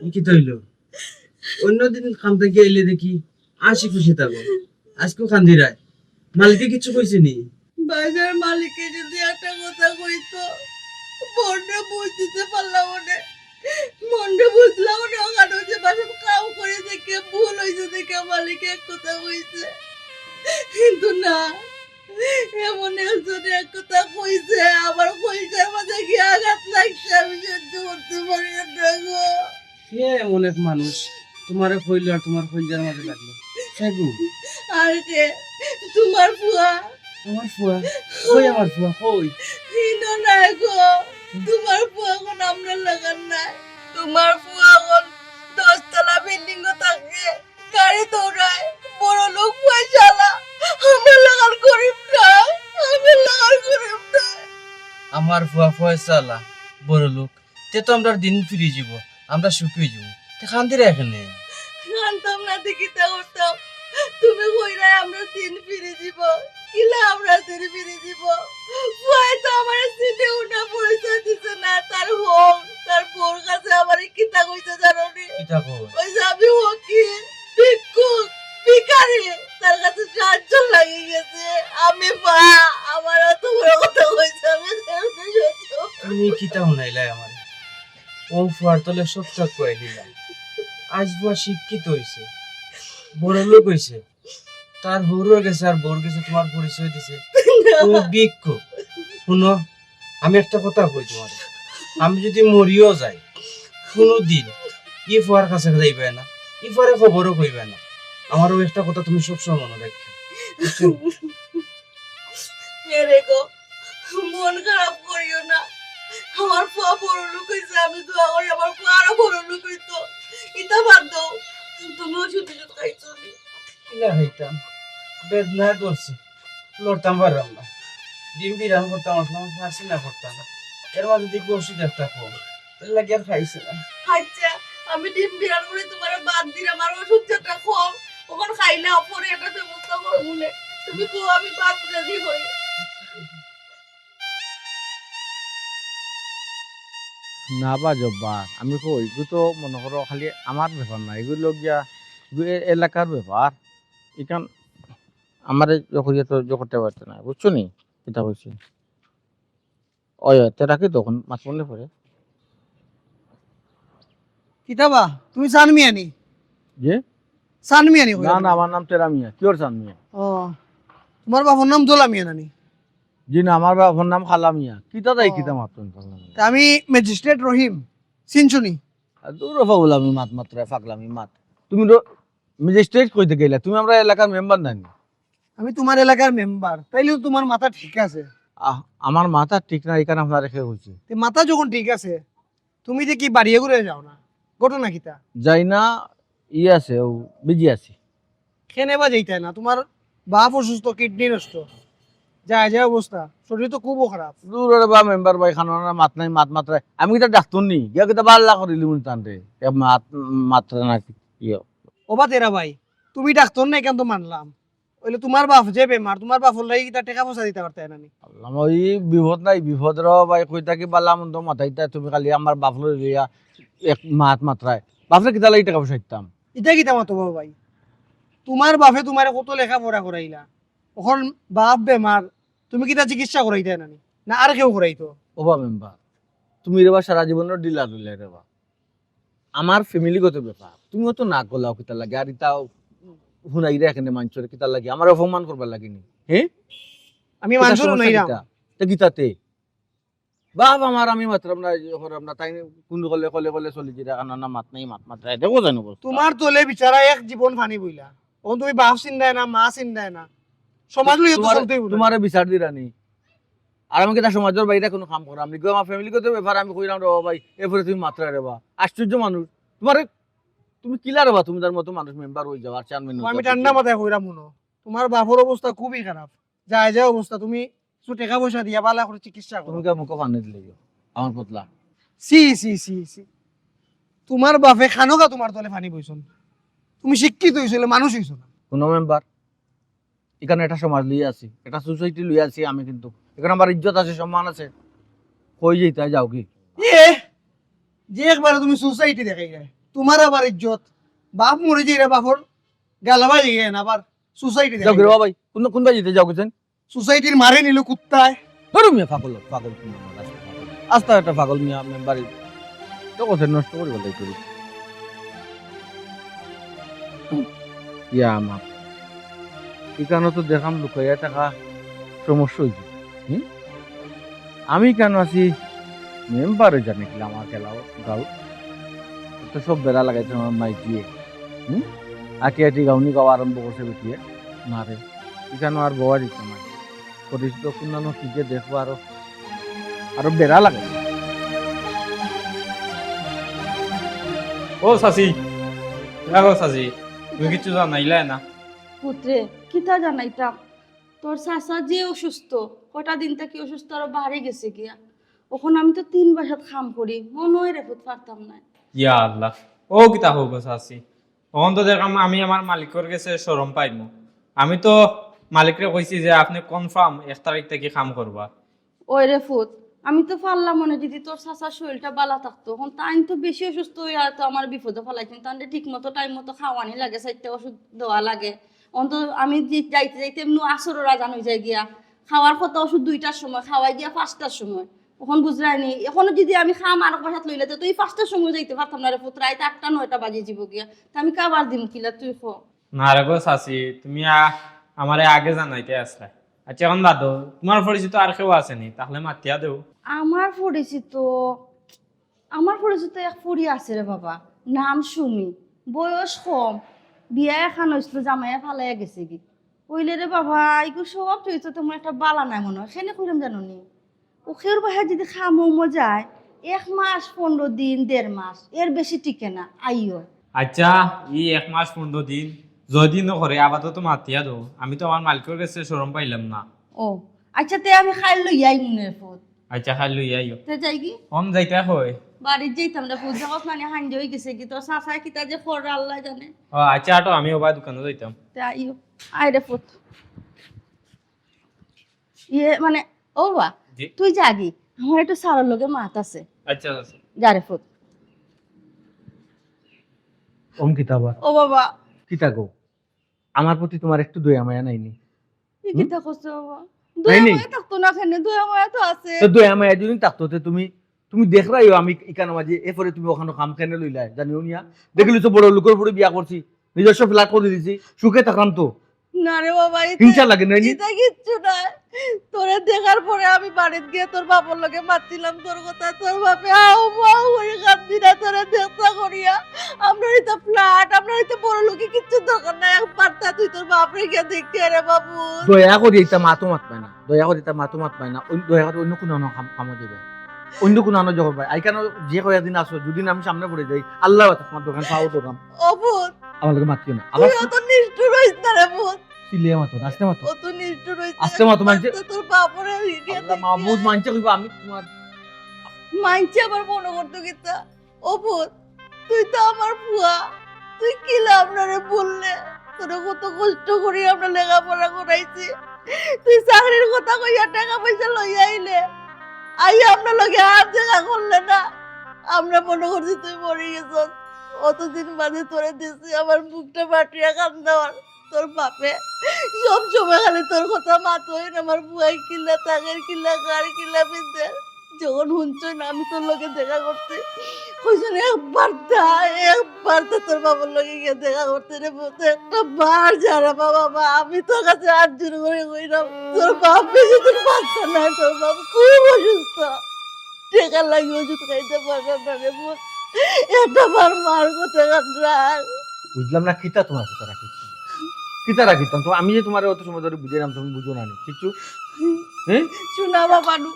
ই কিতা হইলো? অন্যদিন কাম থাকি আইলে দেখি হাসি খুশি থাকো, আজকেও কান্দিরায়। মালিকে কিছু কইছে নি? বাজার মালিকে যদি একটা কথা কইতো, মনটা বুঝ দিতে পারলাম না। মনটা বুঝলাম না, ওখানে যে বাসাত কাম করে দেখে ভুল হইছে দেখে মালিকে এক কথা কইছে, কিন্তু না, এমন একজনে এক কথা কইছে, আমার কলিজার মাঝে গিয়ে আঘাত লাগছে, আমি সহ্য করতে পারি না গো। কে এমন এক মানুষ তোমারে কইলো আর তোমার কলিজার মাঝে লাগলো? কে গো? আর কে? তোমার ফুয়া। আমার ফুয়া? কই আমার ফুয়া? কই? হিনো নাই গো। তোমার ফুয়া এখন আমরার লাখান নাই। তোমার ফুয়া এখন দশতলা বিল্ডিং ও থাকে। গাড়ি দৌড়ায়, বড় লোক পয়সাআলা। আমরার লাখান গরিব না, আমরার লাখান গরিব না। আমার ফুয়া পয়সাআলা, বড় লোক, তে তো আমরার দিন ফিরি যিবো। আমরা সুখী অই যাইমু। তে কান্দিরায় কেনে? কানতাম না তে কিতা করতাম? তুমি কইরায় আমরা দিন ফিরি দিব, কিলা আমরা দিন ফিরি দিব? পুয়ায় তো আমারে চিনেও না, পরিচয় দিছে না, তার হক, তার বউর কাছে আমারে কিতা কইছে জানো নি? কিতা কয়? কইছে আমি ফকির, ভিক্ষুক, ভিখারি, তার কাছে সাহায্য লাগি গেছে। আমি মা, আমার অত বড় কথা কইছে, আমি কেমনে সহ্য করব? তুমি কিতা হুনাইলায় আমারে? অউ ফুয়ার তলে সবতা কইয়া দিলাম। আইজ ফুয়া শিক্ষিত অইছে, বড়লোক অইছে, তার হউরর গেছে আর বউর গেছে তুমার পরিচয় দিছে। তুমি ভিক্ষুক। হুনো, আমি একটা কথা কই তুমারে, আমি যুদি মরিও যাই, কুনুদিন ই ফুয়ার কাছে যাইবায় না, ই ফুয়ারে খবরও কইবায় না। আমারে অউ একটা কথা তুমি সবসময় মনো রাখিও, বুঝছো? এরে গো, মন খারাপ করিও না। আমার ফুয়া বড়লোক অইছে, আমি দোয়া করি আমার ফুয়া আরো বড়লোক অইতো। ইতা বাদ দেও, তুমিও ওষুধ টষুধ খাইছো নি? কিলা খাইতাম, বেদনায় ধরছে, লড়তাম পাররাম না। ডিম বিরান করতাম, আসলাম পারছি না করতাম। এর মাঝে দেখি ওষুধ একটা কম, এর লাগি আর খাইছি না। আচ্ছা, আমি ডিম বিরান করি তুমারে বাদ দিরাম, আর ওষুধ যেটা কম, অখন খাইলাও, পরে একটা ব্যবস্থা করমুনে। তুমি কও, আমি বাদ রেডি করি। না বা জব্বার, আমি কই, ইগু তো মনো করো খালি আমার ব্যাপার না, ইগু লগিয়া, ইগু এ-, এলাকার ব্যাপার। ইখান আমারে ইয়ে করিয়া তো ইয়ে করতে পারতে না, বুঝছো নি? কিতা কইছি? ওই, ওই, তে রাখি তো, অখন মাত মনে পড়ে। কিতা বা, তুমি চান মিয়া নি? জি? চান মিয়া নি না, কইলা না, তুমি? আমার নাম তেরা মিয়া। কিওর চান মিয়া? ও, তুমার বাফর নাম দোলা মিয়া নানি? জি না, আমার বাফর নাম খালা মিয়া। কিতা তাই ও। কিতা মাতইন? তা আমি ম্যাজিস্ট্রেট রহিম, চিনছো নি? আর দূর হ পাগলামি মাত মাতরায়, পাগলামি মাত। তুমি র-, ম্যাজিস্ট্রেট কইতে গেলা, তুমি আমরার এলাকার মেম্বার নানি? আমি তুমার এলাকার মেম্বার, তাইলে তো তুমার মাথা ঠিক আছে। আহ, আমার মাথা ঠিক না, ইখান আপনারে কে কইছে? তে মাথা যখন ঠিক আছে, তুমি যে কি বাড়িয়ে ঘুরে যাও না, ঘটনা কিতা? যাই না, ই আছে, অউ বিজি আছি। কেনে বা যাইতায় না? তুমার বাফ অসুস্থ, কিডনি নষ্ট, যায় যায় অবস্থা, শরীর তো খুব খারাপ। দূর রে বা মেম্বার ভাই, খানো না মাত নাই, মাত মাতরায়। আমি কিতা ডাক্তর নি? গিয়া কিতা বালা করিলিমু নি তানরে। এ মাত, মাতরায় না কি? ইয়ে। ওবা তেরা ভাই, তুমি ডাক্তর না, ইখান তো মানলাম। অইলে তুমার বাফ যে বেমার, তুমার বাফর লাগি কিতা টেকা পয়সা দিতা পারতায় না নি? আল্লাহ, ই বিপদ নাই, বিপদ রে ভাই, কই থাকি বালা মন্দ মাতাইতায়, তুমি খালি আমার বাফরে লইয়া এক মাত মাতরায়। বাফরে কিতা লাগি টেকা পয়সা দিতাম? ইতা কিতা মাতো বা ভাই? তুমার বাফে তুমারে কত লেখাপড়া করাইলা, অখন বাফ বেমার, তুমি কিতা চিকিৎসা করাইতায় না নি? না আর কেউ করাইতো? ওবা মেম্বার, তুমি রে বা সারা জীবনর ডিলার অইলায় রে বা। আমার ফ্যামিলিগত ব্যাপার। তুমিও তো না করলাও কিতার লাগি? আর ইতাও হুনাইরা এখানে মানষরে কিতার লাগি? আমারে অপমান করবার লাগি নি? হে? আমি কিতা মানষরে সমস্যা হুনাইরাম। কিতা? তে কিতাতে? বাফ আমার আমি মাতরাম না, ইয়ে কররাম না, তাইন কুন কলে, কলে, কলে চলি যিরা, কারণ না মাত নাই, মাত মাতরায়। দেখো জানো বস। তুমার তলে বিচারা এক জীবন পানি বইলা। অখন তুমি বাফ চিন্তায় না, মা চিন্তায় না। সমাজ লইয়া তো তুমার, চলতেই বলে। তুমারে বিচার দিরা নি। আর আমি কিতা সমাজর বাইরে কুনু কাম করাম নি? আমার ফ্যামিলিগত ব্যাপার আমি কইরাম রে বা ভাই, এরপরে তুমি মাতরায় রে বা। আশ্চর্য মানুষ। তুমারে, তুমি কিলা রে বা, তুমি তার মতো মানুষ মেম্বার অই যাও আর চেয়ারম্যান অই আমি যাও। ঠান্ডা মাথায় কইরাম হুনো, তুমার বাফর অবস্থা খুবই খারাপ, যায় যায় অবস্থা। তুমি কিছু টেকা পয়সা দিয়া বালা করি চিকিৎসা করো। তুমি কিতা মুখো পানি দিলাইও আমার পতলা? ছি, ছি, ছি, ছি। তুমার বাফে খানোকা তুমার তলে পানি বইছইন। তুমি শিক্ষিত অইছো, অইলে মানুষ অইছো না। হুনো মেম্বার, ইখান একটা সমাজ লইয়া আছি, একটা সোসাইটি লইয়া আছি আমি, কিন্তু ইখান আমার ইজ্জত আছে, সম্মান আছে। কই যাইতায় যাওগি? এ, যে একবারে তুমি সোসাইটি দেখাইরায়, তুমার আবার ইজ্জত, বাফ মরি যাইরা, বাফর গালাবাই যাইরা না, আবার সোসাইটি যাওগি রে দেখাইরায়। বা ভাই, কুন, কুনবায় যাইতায় যাওগি যেন? সোসাইটির মারে নিল কুত্তায়। ধরো মিয়া, পাগল, পাগল তুমি আমার, আস্তা পাগল। আস্তা একটা পাগল মিয়া মেম্বারি। তো কথা নষ্ট করি বলতে করি। ইয়া আমার। ইখানো তো দেখাম লুকাইয়া থাকা সমস্যা অইছে। হুম? আমি কেনে আছি মেম্বারে জানি কিলা আমার খেলা গাল। তো সব বেড়া লাগাইছে আমার মাই দিয়ে। হুম? আটি আটি গাউনি গাওয়া আরম্ভ করছে বেটিয়ে। না রে, ইখানো আর বওয়া দিত না। করিস তো কুন্নানো কি যে দেখবো আরো, আরো বেড়া লাগে। ও চাচি, দেখো চাচি, তুমি কিচ্ছু জানাইলায় না। পুত্রে, কিতা জানাইতাম? তোর চাচা যে অসুস্থ, কটা দিন থাকি অসুস্থ আরো বাড়ি গেছে গিয়া। অখন আমি তো তিন বাসাত কাম করি, মনে অয় রে পুত পারতাম না। ইয়া আল্লাহ, ও কিতা কও গো চাচি? অখন তো দেখলাম আমি আমার মালিকর গেছে শরম পাইমু। আমি তো মালিকরে কইছি যে আপনে কনফার্ম এক তারিখ থাকি কাম করবা। ওই রে ফুত, আমি তো পারলাম অনে যদি তোর চাচার শরীরটা বালা থাকতো। অখন তাইন তো বেশি অসুস্থ অইয়া তো আমার বিপদো ফালাইছইন। তানরে ঠিক মতো টাইম মতো খাওয়ানি লাগে, চাইরটা ওষুধ দেওয়া লাগে। অখন তো আমি যে যাইতে যাইতে এমনে আসরর আজান অই যায় গিয়া। খাওয়ার কথা ওষুধ দুইটার সময়, খাওয়াই গিয়া পাঁচটার সময়। অখন বুঝরায়নি, অখনো যদি আমি কাম আরক বাসাত লইলে তো এই পাঁচটার সময় যাইতে পারতাম না রে ফুত, রাইত আটটা নয়টা বাজি যিবো গিয়া। তা আমি কাবার দিমু কিলা তুই ক? না রে গো চাচি, তুমি আ-, আমারে আগে জানাইতে আছলায়। আচ্ছা, অখন বাদ দেও, তুমার পরিচিত আর কেউ আছেনি? তাইলে মাতিয়া দেও। আমার পরিচিত, আমার পরিচিত এক ফুরি আছে রে বাবা, নাম সুমি, বয়স কম, বিয়া একখান অইছিল, জামাইয়ে ফালাইয়া গেছেগি। অইলে রে বাবা, ইগু সব চরিত্র তেমন একটা বালা নায় মনো অয়, কেনে কইরাম জানো নি? ও কেউর বাসাত যদি কামো যায়, এক মাস, পনরো দিন, দেড় মাস, এর বেশি টিকে না, আইও। আচ্ছা, ই এক মাস পনরো দিন যদি না করে, আপাতত মাতিয়া দেও, আমি তো আমার মালিকর গেছে শরম পাইলাম না। ও, আচ্ছা, তে আমি কাইল লইয়া আইমু নে ফুত। আচ্ছা, কাইল লইয়া আইও। তে যাইগি? অখন যাইতা কই? বাড়িত যাইতাম রে ফুত, দেখছ না নি হাইঞ্জা অই গেছেগি, তোর চাচায় কিতা যে কররা আল্লায় জানে। ও আচ্ছা, আটো, আমি ওবা দোকানো যাইতাম। তে আইও, আয় রে ফুত। ইয়ে মানে, ও বা, জি। তুই যাগি, আমার একটু স্যারর লগে মাত আছে। আচ্ছা, আচ্ছা। যা রে ফুত। অম কিতা বা? ও বাবা। কিতা গো? আমার প্রতি তুমার একটু দয়া মায়া নাইনি? ই হুম? কিতা কছ বাবা? নাই দয়া নি? মায়া থাকতো না কেনে? দয়া মায়া তো আছে। তো দয়া মায়া যদি থাকতো, তে তুমি, তুমি দেখরায়ও আমি ইখানো মাঝে, এরপরে তুমি অখানো কাম কেনে লইলায়, জানিও নিয়া। দেখিলি তো বড় লোকর ফুরি বিয়া করছি, নিজস্ব ফ্ল্যাট করি দিছি, সুখে থাকরাম তো। না রে বাবা, ইতা, হিংসা লাগে না নি? ইতা কিচ্ছু নায়। তোরে দেখার পরে আমি বাড়িত গিয়া তোর বাপর লগে মাতছিলাম তোর কথা। তোর বাপে আউ বাউ করি কান্দিরা তোরে দেখতা করিয়া। আমরার ইতা ফ্ল্যাট, আমরার ইতা বড় লোকি কিচ্ছু দরকার নাই। একবার তা তুই তোর বাপরে গিয়া দেখতে রে বাবু। দয়া করি ইতা মাতো মাতবায় না, দয়া করি ইতা মাতো মাতবায় না, অইন-, দয়া করি অইন্য কুনু আনো কাম-, কামো যাইবায়। অইন্য কুনু আনো জগর ভাই, আইখানো যে কয়দিন আছো, দুদিন আমি সামনে পড়ি যাই, আল্লাহ বাঁচাক, তুমার দোকান পাও দোকান। ও ফুত, আমার লগে মাতিও না। তুই আবার অত নিষ্ঠুর অইস না রে ফুত। চিল্লাইয়া মাতো না, আস্তে মাতো। অত নিষ্ঠুর অইস না। আস্তে মাতো, মানষে, তোর বাপরে গিয়া আল্লাহ দেখি মাবুদ, আয়। মানষে কইবো আমি তুমার। মানষে আবার মনো করতো কিতা? ও ফুত, তুই তো আমার ফুয়া, তুই কিলা আমরারে ভুললে? তোরে কত কষ্ট করি আমরা লেখাপড়া করাইছি, তুই চাকরির কথা কইয়া টেকা পয়সা লইয়া আইলে, আইয়া আমরার লগে আর দেখা করলে না। আমরা মনো করছি তুই মরি গেছস। অতদিন বাদে তোরে দেখছি, আমার বুকটা ফাটিয়া কান্দা অর। তোর বাপে সব সময় খালি তোর কথা মাতইন, আমার ফুয়ায় কিলা থাকের, কিলা খার, কিলা পিন্দের। যখন হুনছইন আমি তোর লগে দেখা করছি, কইছইন, "একবার যা, একবার তো তোর বাবার লগে গিয়া দেখা করতে রে পুত, একটা বার যা রে বাবা, বা, আমি তোর কাছে হাত জোড় করি কইরাম, তোর বাপ বেশি দিন বাঁচতো নায়, তোর বাপ খুব অসুস্থ, টেকার লাগি ওষুধ খাইতে পারে না রে পুত, একটা বার মার কথা কান রাখ।" বুঝলাম না, কিতা তুমার কথা রাখি? কিতা রাখিতাম? তো আমি যে তুমারে অত সময় ধরি বুঝাইরাম, তুমি বুঝো না নি কিচ্ছু? হ্যাঁ? শোনা বাবা নু।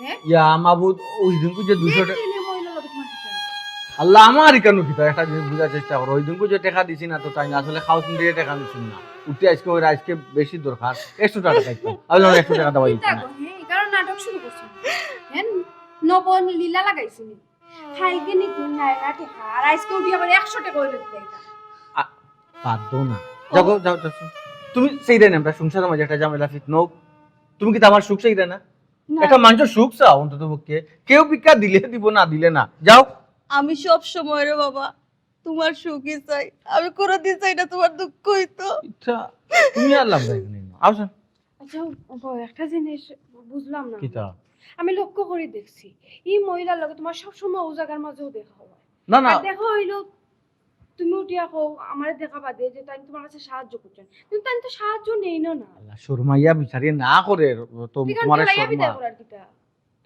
হ্যাঁ? ইয়া মাবুদ, ওই দিনকু যে দুইশো টেকা। দেখলি নি মহিলা লোক তোমার সাথে? আল্লাহ, আমার ইখানো কিতা, একটা জিনিস বুঝার চেষ্টা করো। ওই দিনকু যে টেকা দিছি না তো তাইন, আসলে খাওয়া শুনতে টেকা দিছি না। উঠতে আজকে ওই আজকে বেশি দরকার, একশো টেকা খাইতাম। আমি বললাম, "একশো টেকা দেওয়া কিতা যাইতো না।" গো, হ্যাঁ? কারণ নাটক শুরু করছো। হ্যাঁ? নব লীলা লাগাইছো নি? কালকে নি তুমি নাই না টেকা, আর আজকে উঠি আবার একশো টেকা অইলে দিলাইতা। আ, বাদ দেও না। ও। যাও গো, যাও, যাও, যাও। তুমি সেই দেন আমরা সংসারের মাঝে একটা ঝামেলা ফিতনা হোক। তুমি কিতা আমার সুখ চাইরায় না? না। একটা মানষর সুখ চাও অন্তত পক্ষে। কেউ ভিক্ষা দিলে দিব, না দিলে না। যাও। আমি সব সময় রে বাবা তুমার সুখই চাই, আমি কোনোদিন চাই না তুমার দুঃখ অইতো। ইচ্ছা, তুমি আর লাভ নাই এখানে। আও স্যার। আচ্ছা, ও, ও, একটা জিনিস বুঝলাম না। কিতা? আমি লক্ষ্য করি দেখছি, ই মহিলার লগে তুমার সব সময় ও জাগার মাঝেও দেখা অয়। না, না। আর দেখা অইলো, তুমি উঠিয়া কও, আমারে দেখা বাদে যে তাইন তুমার কাছে সাহায্য করছইন, কিন্তু তাইন তো সাহায্য নেইন না। আল্লাহ, শরমাইয়া বিচারে না করে, তো তুমারে ঠেলাইয়া শরমা। বিদায় করার কিতা?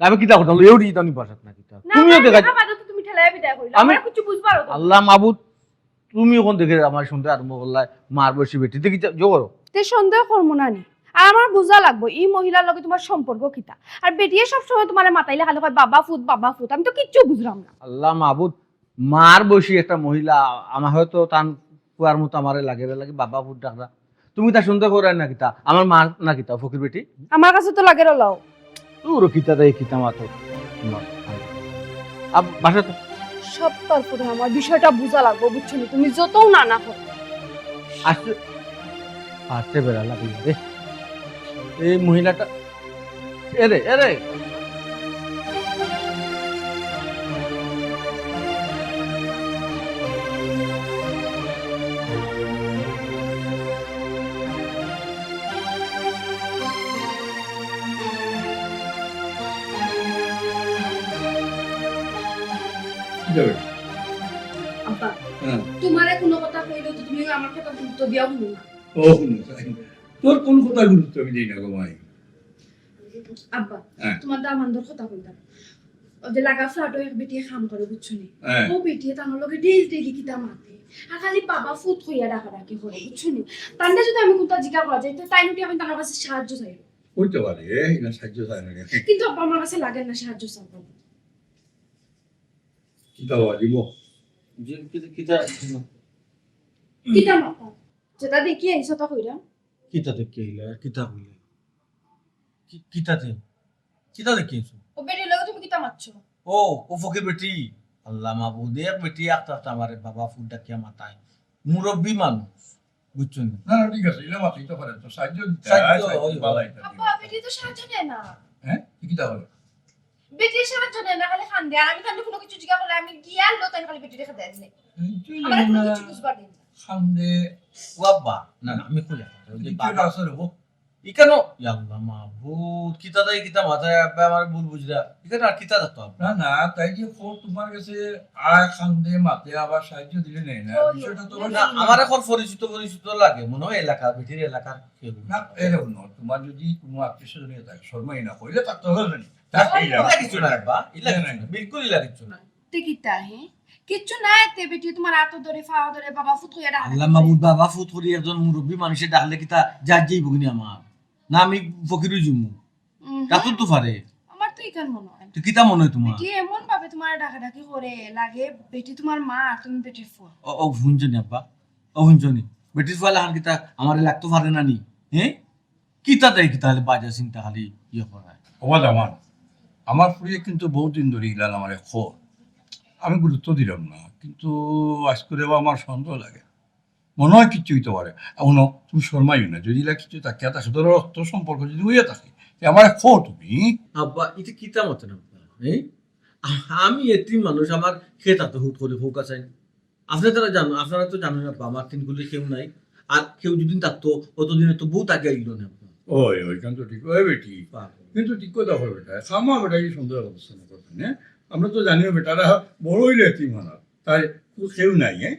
আমি কিতা করতাম? লইয়া উঠি দিতাম নি বাসাত না কিতা? না, তুমিও না, দেখা দেখা বাদে তো তুমি ঠেলাইয়া বিদায় করিলা। আমি আমার কিছু বুঝবার হতো না। আল্লাহ মাবুদ, তুমি অখন দেখি আমার সন্দেহ আরম্ভ করলায়, মার বয়সী বেটি। দেখি যা-, জো করো। তে সন্দেহ করমু না নি? আর আমার বুঝা লাগবো, ই মহিলার লগে তুমার সম্পর্ক কিতা? আর বেটিয়ে সব সময় তুমারে মাতাইলে খালি কয়, "বাবা ফুত, বাবা ফুত।" আমি তো কিচ্ছু বুঝলাম না। আল্লাহ মাবুদ, মার বয়সী একটা মহিলা, আমার হয়তো তান ফুয়ার মতো আমারে লাগে, লাগে বাবা ফুত ডাকরা। তুমি তা সন্দেহ করো না কিতা? আমার মা না কিতা, ফকির বেটি? আমার কাছে তো লাগে রলাও। তোর কিতা দেয়, কিতা মাতো? আব-, বাসা তো। সব তারপরে আমার বিষয়টা বুঝা লাগবো, বুঝছো নি? তুমি যতও না না করো। আসলে পারতে বেড়া লাগে রে এই মহিলাটা। এরে, এরে। আব্বা, হ্যাঁ। তোমারে কোনো কথা কইলে তো তুমি আমার কথা গুরুত্ব দিয়া শুনো না। ও, শুনো, তাই। তোর কোন কথা গুরুত্ব আমি দেই না গো মাই। আব্বা, হ্যাঁ। তোমার দামান্দর কথা কইতাম। ও যে লাগা ফ্ল্যাটও এক বেটিয়ে কাম করে, বুঝছো নি? হ্যাঁ। ও বেটিয়ে তার লগে ডেইলি ডেইলি কিতা মাতে। আর খালি বাবা ফুত কইয়া ডাকাডাকি করে, বুঝছো নি? তান্ডা যদি আমি কোনটা জিজ্ঞাসা করা যাই, তো তাই নাকি আমি তার কাছে সাহায্য চাই। হইতে পারে, এ, না সাহায্য চায় না কেন? কিন্তু আব্বা আমার কাছে লাগে না সাহায্য চাওয়া। কিতা বাবা, দিব? যে কিতা, কিতা? কিতা মাতা? যেটা দেখি আইছো তা কইরা। কিতা দেখি আইলা? কিতা কইলা? কি, কিতা দে-, কিতা দেখি আইছো? ও বেটির লগে তুমি কিতা মাতছো? ও, ও ফকির বেটি। আল্লাহ মাবুদ, এক বেটি একটা আমারে বাবা ফুত ডাকিয়া মাতায়। মুরব্বি মানুষ, বুঝছো নি? না, না, ঠিক আছে, ইলা মাতাইতে পারে তো, সাহায্য দিতে সাহায্য, হয়, সাহায্য ওই, পালাইতে হয়। আব্বা, বেটি তো সাহায্য নেয় না। হ্যাঁ? তুই কিতা বলে? বেটি সাহায্য নেয় না, খালি কান্দে। আর আমি তাইলে কোনো কিছু জিজ্ঞাসা করলে আমি গিয়া আনলো, তাই খালি বেটি রেখে দেয় দিলে। এই তুই আমার না, কোনো না, কিছু বুঝবার দিন না। কান্দে। ও আব্বা, না, না, আমি কই আর। ওই যে তুই বাবা। কেডা আছে রে, বউ? ইকানো, ইয়া আল্লাহ মাবুদ, কিতা তাই কিতা মাতায় আব্বা, আমার ভুল বুঝরা। ইকানো আর কিতা দেখতো আব্বা? না, না, তাই যে খোর তোমার কাছে আয়, কান্দে, মাতে, আবার সাহায্য দিলে নেয় না। ওই, বিষয়টা তো না, না, আমার এখন পরিচিত পরিচিত লাগে, মনে হয় এলাকার, বেটির এলাকার কেউ। না, এরকম না, তোমার যদি কোনো আত্মীয় স্বজন হয়ে থাকে, শর্মা ইনা কইলে তার তো হবে না। তা ওই, এই ইলা কিচ্ছু না আব্বা, ইলা না, কিচ্ছু না, না। বিলকুল ইলা কিচ্ছু না। তে কিতা হে? কিচ্ছু নাই, তে বেটি তোমার আতো ধরে, ফাও ধরে, বাবা ফুত কইয়া ডাকে। আল্লাহ মাবুদ, বাবা ফুত করি একজন মুরব্বি মানুষে ডাকলে কিতা যা যাইব কিনি আমার? না আমি ফকির অই যিমু? উম, তা তো তো পারে। আমার তো ইখান মনে হয়। তো কিতা মনে হয় তোমার? বেটি এমন ভাবে তোমার ডাকাডাকি করে, লাগে বেটি তোমার মা আর তুমি বেটির ফুয়া। ও, ও, হুনছো নি আব্বা? ও, হুনছো নি? বেটির ফুয়া লাখান কিতা আমারে লাগতো পারে না নি? হ্যাঁ? কিতা দেয় কিতা খালি বাজে চিন্তা খালি ইয়ে করায়। ওবা দামান, আমার ফুড়িয়ে কিন্তু বহুত দিন ধরি ইলান আমারে খোর। আমি গুরুত্ব দিলাম না, কিন্তু আইজ করে বা আমার সন্দেহ লাগে। মনে হয় কিচ্ছু হইতে পারে। এখনো তুমি শর্মাইও না, যদি ইলা কিছু থাকে, থাকে, ধরো রক্ত সম্পর্ক যদি হইয়া থাকে, তে আমারে খোর তুমি। আব্বা, ইটা কিতা মাতো না আব্বা? হ্যাঁ? আ-, আমি এতিম মানুষ, আমার খেতা তো হুট করে হোক আছে। আপনারা জানো, আপনারা তো জানেন আব্বা, আমার তিন কুলি কেউ নাই। আর কেউ যদি থাকতো, অতদিনে তো বহুত আগে আইলো না আব্বা। ওই, ওই, কারণ তো ঠিক, ওই বেটি। বাবা। কিন্তু ঠিক কথা কয় বেটা, খামা বেটা এই সন্দেহ অবস্থা না করতে, হ্যাঁ? আমরা তো জানিও বেটারা বড় হইলে এতিম হারা, তাই কেউ নাই, হ্যাঁ?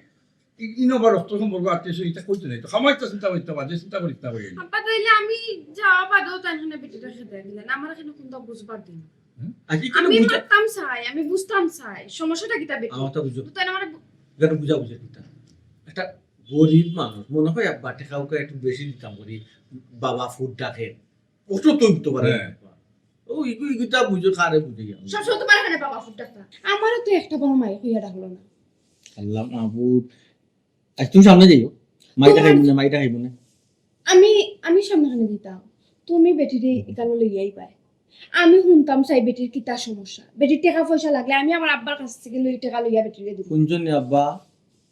ই-, ইনো বা রক্ত সম্পর্ক আত্মীয় স্বজন, ইটা কইতো নাই। তো খামাইতে চিন্তা করতে পারে, চিন্তা করি, চিন্তা করি। আব্বা, তাইলে আমি যাওয়া বাদেও তাই এখানে বেটিটা খেতে দিলেন, আমার এখানে কোনটা বুঝবার দিন। হুম? আর কি করে আমি বুঝা- মারতাম চাই, আমি বুঝতাম চাই, সমস্যাটা কিতা বেটি? আমার তো বুঝো। তো তাই আমার বু- কেন বুঝা বুঝে কিতা? একটা গরিব মানুষ, মনে হয় আব্বা টেকাউকে একটু বেশি দিতাম করি, বাবা ফুট ডাকে, অত তো উঠতে পারে না। হ্যাঁ। ও ইগু ইগুতা বুঝো, কারে বুঝাই আমি? সবসময় তোমার এখানে বাবা ফুট ডাকতা। আমারও তো একটা বড় মাই কইয়া ডাকলো না। আল্লাহ মাবুদ। আচ্ছা, তুমি সামনে যাইও। মাইটা তোমার খাইব না, মাইটা খাইব না। আমি, আমি সামনে খানে দিতাম। তুমি বেটিরে ইকানো লইয়া আইবায়। আমি হুনতাম চাই বেটির কিতা সমস্যা। বেটির টেকা পয়সা লাগলে আমি আমার আব্বার কাছ থেকে লই টেকা লইয়া বেটিরে দিব। হুনছইন নি আব্বা?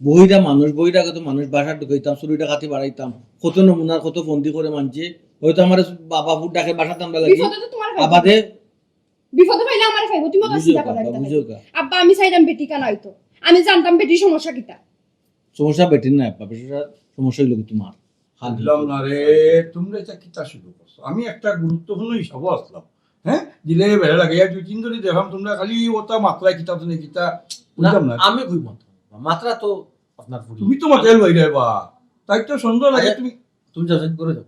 বইরা মানুষ, বইরা কত মানুষ বাসা ঢুকাইতাম, চুরি ডাকাতি বাড়াইতাম, কত নমুনার কত ফন্দি করে মানছে। হয়তো আমার বাবা ফুট ডাকে বাসা টান্দা লাগে। বিপদে তো তোমার ভাই আবাদে বিপদে পাইলে আমার ভাই, তুমি কথা বুঝো চিন্তা কা, করে আব্বা, বুঝো কা। আব্বা, আমি চাইলাম বেটি কানা হইতো। আমি জানতাম বেটির সমস্যা কিতা। সমস্যা বেটির না, আব্বা, বেটির সমস্যা হইলো কি তোমার? খালি বুঝলাম না রে, তোমরা এটা কিতা শুরু করছো? আমি একটা গুরুত্বপূর্ণ হিসাবও আসলাম। হ্যাঁ? দিলে বেড়া লাগে, আর দুই তিন ধরে দেখলাম তোমরা খালি ওটা মাত্রায় কিতা তুমি কিতা, না, বুঝলাম না। আমি কই মাত্রা? মাত্রা তো আপনার ফুড়ি। তুমি তো মাত্রায় লই রে বা। তাই তো সন্দেহ লাগে আরে, তুমি। তুমি যাও, যাও, করে যাও।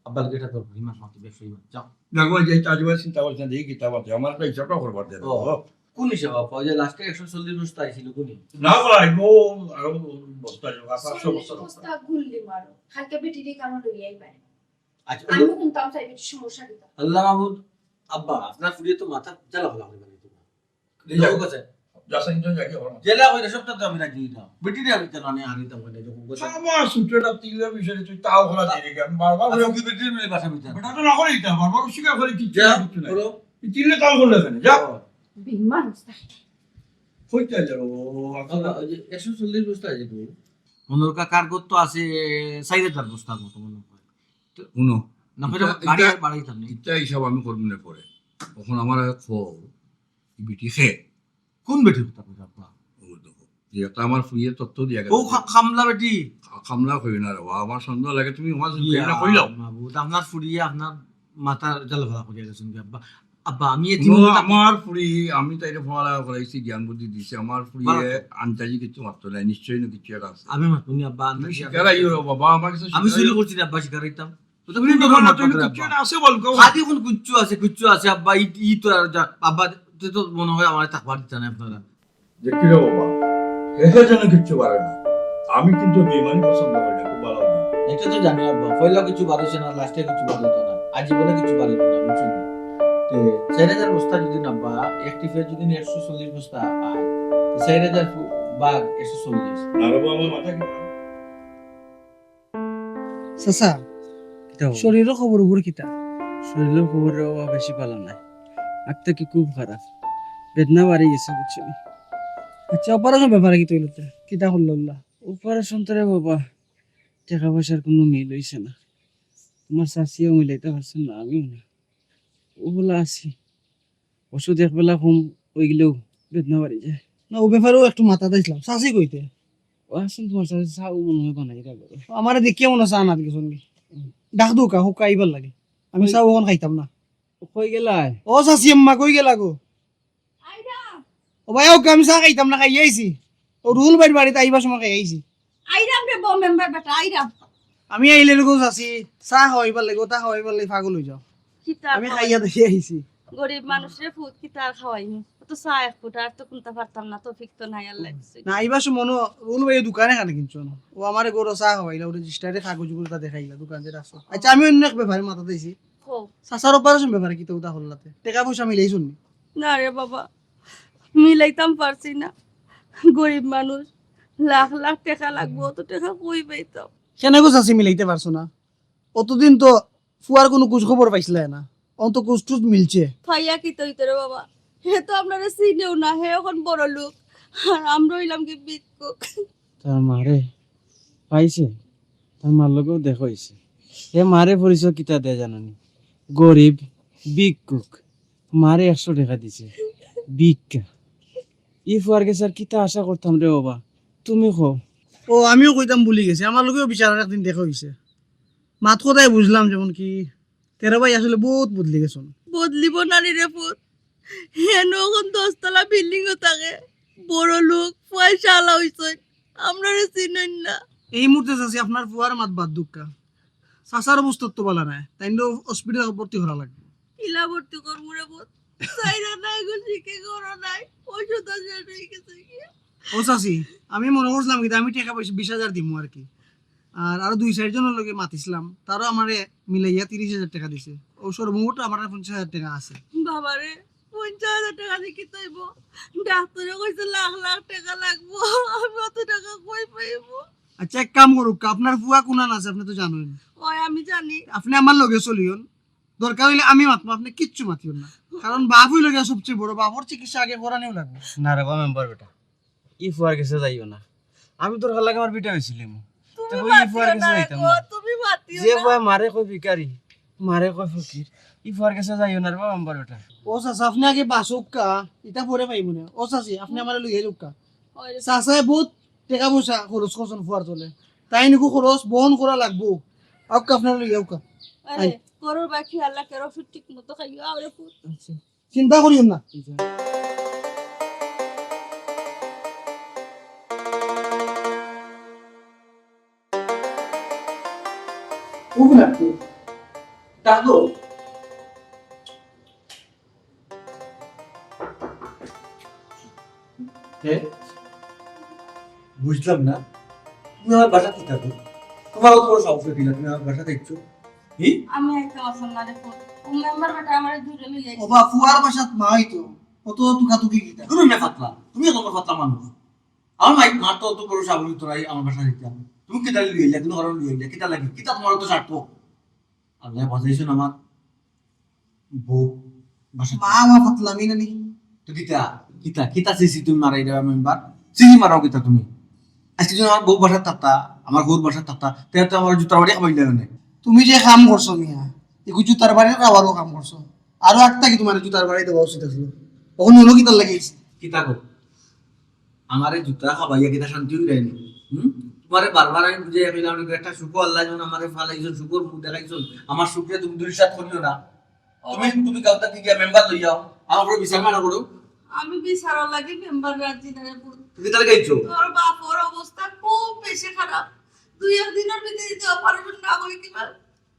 আব্বা, লাগে এটা করবো, ইমান মাত্র ব্যবসায়ী মানুষ। যাও। দেখো, এই যে এটা আজীবন চিন্তা করছেন, এই কিতা বাতে, আমার একটা হিসাবটা করবার দেন। ও, কোন হিসাব, আব্বা? ওই যে লাস্টে একশো চল্লিশ বস্তা আইছিল, কোন? না, ভাই, ও আরো বস্তা, পাঁচশো বস্তা। বস্তা গুল্লি মারো। কালকে বেটিরে কানো লইয়াই পারে। আচ্ছা, আমি ওই হুনতাম চাই বেটির সমস্যা কিতা। আল্লাহ মাহমুদ, আব্বা, আপনার ফুড়িয়ে তো মাথা জ্বালা ফালা করে বানাই দিবা। এই যাও। যাও, কাছে। যা সাইন তো যাকে ওর। জেলা কইলে সবটা তো আমি রাজি হইতাম। বেটিরে আমি কেন আনি আনিতাম কেন? এরকম কথা। আমার সুটটা তিনটা বিষয়ে তুই তাও খোলা দিয়ে রেখে আমি বারবার আচ্ছা, বলে, ওকে বেটির মিলে বাসা বিতা। বেটা তো না করে দিতাম, বারবার অস্বীকার করে কিচ্ছু যা, না, কিচ্ছু নাই। করো। এই তিনটা তাও খোলা কেন? যা। ও। বেইমান। কইতে আইলে বাবা, বাবা, আপনারা ওই যে একশো চল্লিশ বস্তা আছে তো। মনোহর কাকার গত তো আছে চাইর হাজার বস্তার মতো মনে হয়। তো হুনো, না, এটা, গাড়ি এটা, আর বাড়াইতাম না। এটা হিসাব আমি করবো না পরে। এখন আমার এক খবর, এই বেটি খে। কোন বেটির কথা কইরা আব্বা? ও দেখো, যে একটা আমার ফুইয়ে তথ্য দিয়া গেল। ও খা-, খামলা বেটি। খা-, খামলা কই না রে বাবা, আমার সন্দেহ লাগে, তুমি আমার ইয়া, না কইলাও। মাবুদ, আপনার ফুড়িয়ে আপনার মাথার জাল ভাড়া করিয়া গেছেন কি আব্বা? আব্বা, আমি এতিম হুনো, হইলে তো আমার ফুড়ি, আমি তাইরে পড়ালেখা করাইছি, জ্ঞান বুদ্ধি দিছি, আমার ফুড়িয়ে বাবা। আন্তাজি কিছু মারতো নাই, নিশ্চয়ই না কিছু একটা আছে। আমি মারতো নি আব্বা, তুমি আন্তাজি শিকার আইও রে বাবা, আমার কাছে আমি শিকার চুরি আইও। করছি না আব্বা, শিকার হইতাম। তো তুমি তুমি তো দোকান মারতো না, তুমি আব্বা। কিচ্ছু একটা আছে বল, কও। খালি কোন কুচ্ছু আছে, কুচ্ছু আছে আব্বা, ই, ই তো আর যা-, আব্বা, তে তো মনে হয় আমার থাকবার দিতা না আপনারা। দেখি রে বাবা, একে যেন কিচ্ছু পারে না। আমি কিন্তু বেইমানি পছন্দ করি না, খুব ভালো লাগে। এটা তো জানি আব্বা, পয়লা কিছু বাড়ছে না, লাস্টে কিছু বাড়তো না, আর জীবনে কিছু বাড়তো না, বুঝছেন নি? তে চাইর হাজার বস্তা যদি না বা, এক টিপে যদি একশো চল্লিশ বস্তা আয়, তো চাইর হাজার ফু-, ভাগ একশো চল্লিশ। না রে বাবা, আমার মাথা কি চাচা, কিতা বাবা? শরীরর খবর উবর কিতা? শরীরর খবর রে বাবা বেশি ভালা নায়। আগ থাকি খুব খারাপ। বেদনা বাড়ি গেছে, বুঝছো নি? আচ্ছা, অপারেশন ব্যাপারে কিতা অইলো তে? কিতা করলো ওলা? অপারেশন তো রে বাবা, টেকা পয়সার কুনু মিল অইছে না। তুমার চাচিও মিলাইতা পারছইন না, আমিও না। অবলা আছি। ওষুধ এক বেলা কম অইগেলেও বেদনা বাড়ি যায়। না, ও ব্যাপারেও একটু মাথা দিছিলাম। চাচি কইতে? ও আছইন তুমার চাচি, চা ও মনে হয় বানাই রাখবো। আমারে দেখিয়া মনে হয় চা না দিছইন কি? হুম। ডাক দেউক্কা, হুক্কা আইবার লাগি। আমি কই- চা অখন খাইতাম না। কই গেলায়? ও চাচি আম্মা, কই গেলা গো? আইরাম। ও ভাই, ও আমি চা খাইতাম না, খাইয়া আইছি। ও রুহুল ভাইর বাড়িত আইবার সময় খাইয়া আইছি। আইরাম রে বউ মেম্বার বেটা, আইরাম। আমি আইলে রে গো চাচি, চা খাওয়াইবার লাগি, ওটা খাওয়াইবার লাগি পাগল অই যাও। কিতা আমি খাওয়াই? খাইয়া দেখিয়া আইছি। গরিব মানুষ রে পুত, কিতা আর খাওয়াইমু? ও তো চা এক ফুটা, আর তো কুনতা পারতাম না, তৌফিক তো নাই, আল্লায় দিছে। না, আইবার সময় মনো, রুহুল ভাই দোকানে খানে কিনছো না। ও আমারে গরু চা খাওয়াইলা, ও রেজিস্টারে কাগজগুলা দেখাইলা, দোকান যে রাখছো। আচ্ছা, আমি অন্য এক ব্যাপারে মাথা দিছি। কও। চাচার অপারেশন ব্যাপারে কিতা উতা করলা তে? টেকা পয়সা মিলাইছইন নি? না রে বাবা, মিলাইতাম পারছি না। গরিব মানুষ, লাখ লাখ টেকা লাগবো, অত টেকা কই পাইতাম? কেনে গো চাচি মিলাইতে পারছো না? অতদিন তো ফুয়ার কুনু খোঁজ খবর পাইছিলায় না, অখন তো খোঁজ টোজ মিলছে। পাইয়া কিতা অইতো রে বাবা, হে তো আপনারে চিনেও না, হে অখন বড় লোক, আর আমরা অইলাম কি ভিক্ষুক। তার মারে পাইছে, তার মার লগেও দেখা অইছে। হে মারে পরিচয় কিতা দেয় জানো নি? গরিব, ভিক্ষুক। মারে একশো টেকা দিছে, ভিক্ষা। ই ফুয়ার গেছে আর কিতা আশা করতাম রে বাবা, তুমি কও। ও, আমিও কইতাম ভুলি গেছি, আমার লগেও বিচারার একদিন দেখা অইছে। মাত কথায় বুঝলাম যেমন কি, তেরো ভাই আসলে বউত বদলি গেছইন। বদলিবো না নি রে পুত, হেনো অখন দশতলা বিল্ডিংও থাকে, বড় লোক, পয়সাআলা অইছইন, আমরারে চিনইন না। এই মুহূর্তে চাচি আপনার ফুয়ার মাত বাদ দেউক্কা, চাচার অবস্থা তো ভালা নায়, তাইনরে হসপিটালে ভর্তি করা লাগবো। কিলা ভর্তি করমু রে পুত, চাইরা নাই গো, শিকে করো নাই, ওষুধ শেষ অই গেছে গিয়া। ও চাচি, আমি মনো করছিলাম কিতা, আমি টেকা পয়সা বিশ হাজার দিমু আর কি। আর আরো দুই চাইর জনর লগে মাতিছিলাম, তারাও আমারে মিলাইয়া তিরিশ হাজার টেকা দিছে। ও সর্বমোট আমার পঞ্চাশ হাজার টেকা আছে। বাবারে, পঞ্চাশ হাজার টেকা দি কিতা অইবো? ডাক্তরে কইছে লাখ লাখ টেকা লাগবো, আমি অত টেকা কই পাইমু? আচ্ছা, এক কাম করউক্কা, আপনার ফুয়া কুনান আছে, আপনে তো জানইন। অয়, আমি জানি। আপনে আমার লগে চলিয়ন, দরকার অইলে আমি মাতমু, আপনে কিচ্ছু মাতিয়ন না। কারণ বাফ অইলো গিয়া সবচেয়ে বড়, বাফর চিকিৎসা আগে করানিউ লাগবো। না রে বা মেম্বার বেটা, ই ফুয়ার গেছে যাইও না। আমি দরকার লাগে আমার ভিটা বেচিলিমু। তুমি তবু ই ফুয়ার মাতিও গেছে না রে যাইতাম গো, না। তুমি মাতিও যে না। ফুয়ায় মারে কয় ভিখারি, মারে কয় ফকির, ই ফুয়ার গেছে যাইও না রে বা মেম্বার বেটা। ও চাচা, আপনে আগে বাচউক্কা, ইতা পরে পাইমু না। ও চাচি, আপনে আমারে লইয়া যাউক্কা। ওই রে। চাচায় বউত টেকা পয়সা খরচ করছইন ফুয়ার তলে, তাইন ইগু খরচ বহন করা লাগবো। আউক্কা, আপনারে লইয়া আউক্কা। আরে, আই। ঘরর বাকি আল্লাহ কেরো ঠিক মতো খাইও, আরে পুত। আচ্ছা। চিন্তা করিও না। ও না, ডাকো। হে? বুঝলাম না, তুমি আমার বাসাত কিতা করো? তোমার অত বড় সাহস অয় কিলা, তুমি আমার বাসাত আইছো? হি? আমি আইতাম আছলাম না দেখো, ও মেম্বার বেটা আমারে ধরে লই আইছে। ও বা ফুয়ার বাসাত মা আইতো, অত তুকাতুকি কিতা? তুমি না ফাতলা, তুমি অত বড় ফাতলা মানুষ। আমার মাই, মার তো অত বড় সাহস অইতো নায় আমার বাসাত আইতা। তুমি কিতা লই আইলা, কোনো কারণে লই আইলা, কিতা লাগি, কিতা তোমার অত স্বার্থ? আল্লায় বাচাইছইন আমার বউ বাসাত। মা আমার ফাতলামি নানি। তো কিতা? কিতা, কিতা ছিছি তুমি মারাইরায় মেম্বার? ছিছি মারাও কিতা তুমি? আইজকে যদি আমার বউর বাসাত থাকতা, আমার বউর বাসাত থাকতা, তে তো আমার জুতার বাড়ি খাবাইলায় অনে। তুমি যে কাম করছো মিয়া, এগু জুতার বাড়ি খাওয়ারও কাম করছো। আরো আগ থাকি তুমারে জুতার বাড়ি দেওয়া উচিত আছিল। অখন অনো কিতার লাগি আইছি? কিতা গো? আমারে জুতা খাবাইয়া কিতা শান্তি অইরায় নি? হুম? তুমারে বারবার আমি বুঝাইয়া কইলাম, একটা সুখো আল্লায় যেমন আমারে ফালাইছইন, সুখর মুখ দেখাইছইন, আমার সুখরে তুমি ধূলিসাৎ করিও না। তুমি, তুমি কাউতা গিয়া মেম্বার লইয়াও, আমার উপরে বিচার না করো। আমি বিচারর লাগি মেম্বার রাজি না রে পুত। তুমি তাহলে গেছো? তোর বাপর অবস্থা খুব বেশি খারাপ। দুই এক দিনর ভিতরে যদি অপারেশন না করি দিবা,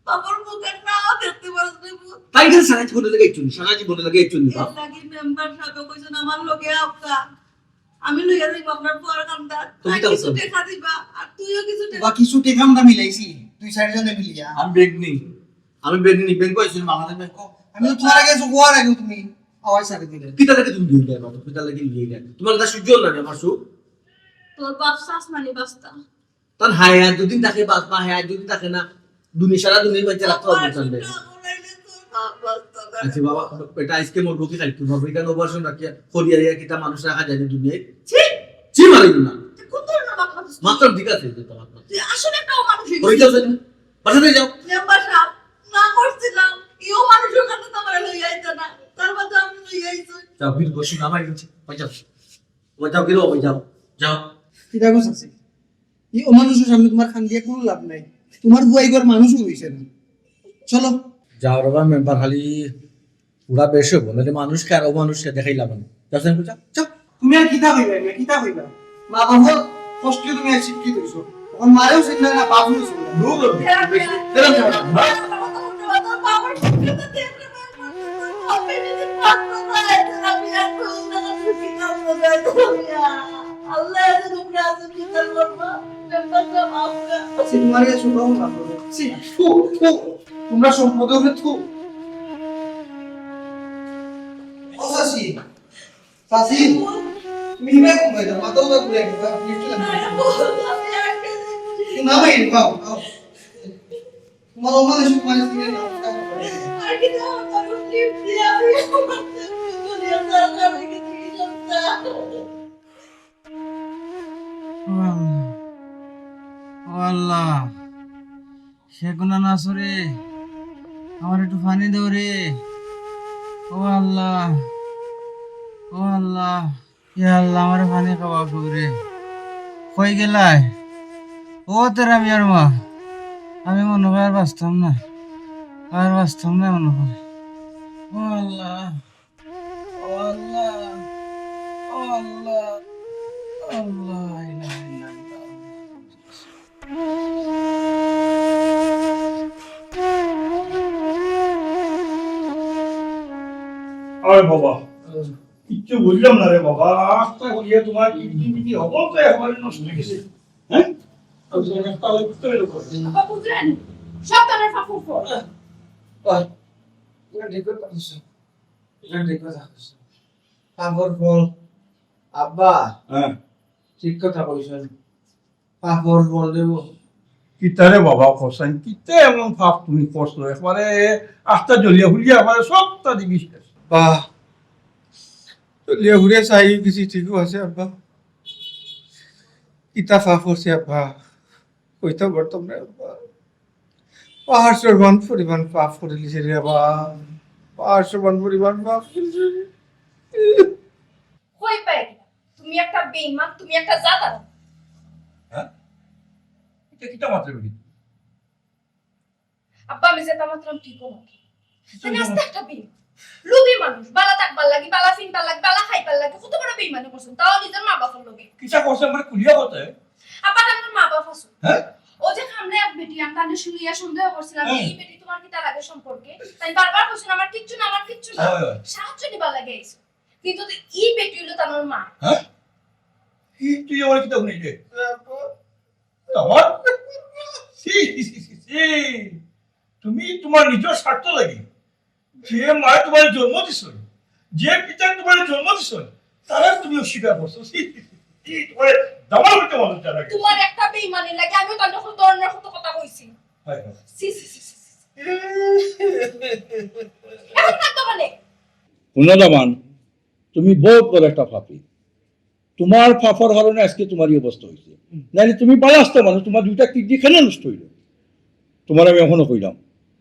বাপর মুখ আর না দেখতে পারস রে পুত। তাই না, সারা জীবন লাগে একজন, সারা জীবন লাগে একজন বাপ। এর লাগি মেম্বার সাবে কইছইন আমার লগে আউক্কা। আমি লইয়া যাইমু আপনার পুয়ার কান্দাত। তুমি তাই তাও কিছু চলো। টেকা দিবা, আর তুইও কিছু টেকা। বা কিছু টেকা আমরা মিলাইছি, দুই চাইরজনে মিলিয়া। আমি ব্যাংক নেই, আমি ব্যাংক নেই, ব্যাংক আইছি বাংলাদেশ ব্যাংক। আমি তো তুমার আগে এসে গোয়ার আগে তুমি আওয়াজ ছাড়ি দিলে। কিতা লাগে তুমি দিয়ে দেয় বাবা, কিতা লাগে দিয়ে দেয়? তুমার কথা সহ্য হলো না আমার সুখ। তোর বাপ চাস নানি বাস্তা। তার হায়াত দুদিন থাকে বাঁচবা, হায়াত দুদিন থাকে না, দুনিয়া সারা দুনিয়ার মাঝে রাখতে পারবো তাহলে। আচ্ছা বাবা, এটা আজকে মরবো কি কালকে মরবো? এখানে অপারেশন রাখিয়া করিয়া ইয়া কিতা মানুষ রাখা যায় না দুনিয়ায়? ছি! ছি মারিব না। তুই কোন ধরনের মাথা মারছিস? মাথার দিক আছে যে তোমার মাথা। তুই আসলে একটা অমানুষ হয়ে ওই গেছিস। যাও, যাও। বাসাতে যাও। মেম্বার সাহেব, না করছিলাম। ইও মানুষের কাছে তো আমার লই আইতে না। তার মধ্যে আমি লই আইছি। যাও, বীর বসু নামাই গেছে। ওই যাও। ওই যাও, বীর, ওই যাও। যাও। কিতা গো চাচি? এই অমানুষের সামনে তোমার কান্দিয়া কোনো লাভ নাই। তোমার বুয়াই ঘর মানুষও হইছে না। চলো। যাও রে বা মেম্বার, খালি পুরা বেশ হইব, নাহলে মানুষকে আর অমানুষকে দেখাইলাম না। যাও, যাও, যাও, যাও। তুমি আর কিতা হইবা, না কিতা হইবা? মা বাবার কষ্টে তুমি আর শিক্ষিত হইছো। এখন মারেও চিনলে না, বাপও চিনলে না। দূর করবে। বেশ, বেরোন যাও। আল্লাহ এত তোমরা আছো, কি করবো? মেম্বার সাহেব, আপনার আচ্ছা, তোমার কাছে শোনাও না, শোনো। ছি, থু, থু, তোমরা সম্পদ হবে, থু। ও চাচি, চাচি, তুমি হিমে ঘুমাই যাও, মাথাও তো ঘুরে গেছে, আপনি একটু লাগবে। না ভাই, খাও, খাও। তোমার অমানুষিক মানুষ দিয়ে না, খাও। ও আল্লাহ, ও আল্লাহ, শেখ গুনা নাসরে, আমার একটু পানি দেও রে। ও আল্লাহ, ও আল্লাহ, ইয়া আল্লাহ, আমার পানি খাওয়া গো রে। কই গেলায়? ও তেরা মিয়ার মা, আমি মনে হয় আর বাঁচতাম না, আর বাঁচতাম না মনে হয়। ও আল্লাহ। ও আল্লাহ, ও আল্লাহ, ও আল্লাহ, লা ইলাহা ইল্লাল্লাহ। আরে বাবা, কিচ্ছু বুঝলাম না রে বাবা। আস্তা করিয়া তোমার কিডনি মিডনি হকল তো একবারে নষ্ট হয়ে গেছে। হ্যাঁ? আমি তো একটা ওই ভিতরে ঢুকবো। আব্বা বুঝলেন? সব তার ফাঁকুর ফল। আহ, আহ, এটা ঠিক কথা কইছো। এটা ঠিক কথা কইছো। পাপর ফল। আব্বা, হ্যাঁ। ঠিক কথা কইছেন। পাপর ফল দেব। কিতারে বাবা করছেন? কিতা এমন পাপ তুমি করছো? একবারে আস্তা জ্বলিয়া ফুলিয়া একবারে সবটা দিবি শেষ। বাহ, জ্বলিয়া ফুলিয়া ছাই গেছি, ঠিকও আছে আব্বা। কিতা পাপ করছি আব্বা? কইতাম পারতাম না, আব্বা। পাহাড় সমান পরিমাণ পাপ করিলিছি রে বাবা। পাহাড় সমান পরিমাণ পাপ করিলিছি। কই পাই কিনা? তুমি একটা বেঈমান, তুমি একটা জাতার। হ্যাঁ? এটা কিতা মাত্র বেটি? আব্বা, আমি যেটা মাতলাম ঠিক না। কিতা তুমি আস্তা একটা বেঈমান। লোভী মানুষ, বালা থাকবার লাগি, বালা ফিনবার লাগি, বালা খাইবার লাগি, কত বড় বেইমানি করছেন, তাও নিজের মা বাপর লগে। কিতা করছে আমার খুলিয়া কথা? আব্বা, তার মা বাপ আছে। হ্যাঁ? ও যে সামনে এক বেটি, আমি তাদের শুনিয়া সন্দেহ করছিলাম যে হ্যাঁ। এই বেটি তোমার কিতা লাগে সম্পর্কে। তাই বারবার কইছেন, "আমার কিচ্ছু না, আমার কিচ্ছু না।" হয়, হয়। সাহায্য নিবার লাগে আইছে। কিন্তু তো এই বেটি হইলো তার মা। হ্যাঁ? কি তুই আমার কিতা শুনিলে? আমার? ছি, ছি, ছি, ছি, ছি। তুমি তোমার নিজের স্বার্থ লাগি যে মায়ে তোমার জন্ম দিছে, যে পিতায় তোমার জন্ম দিছে, তারা তুমি অস্বীকার করছো। ছি, ছি, ছি, ছি, তোমার দামাল হইতে মানুষ জানা গেছে। তোমার একটা বেইমানি লাগে, আমিও তার যখন ধরনের কত কথা কইছি। হয়, হয়। ছি, ছি, ছি, ছি, ছি। এখন কাঁদতো কেনে? হুনো দামান, তুমি বউত বড় একটা পাপী। তুমার পাপর কারণে আইজকে তুমার ই অবস্থা অইছে। নাইলে তুমি বালা আস্তা মানুষ, তুমার দুইটা কিডনি কেনে নষ্ট অইলো? তুমারে আমি অখনো কইলাম,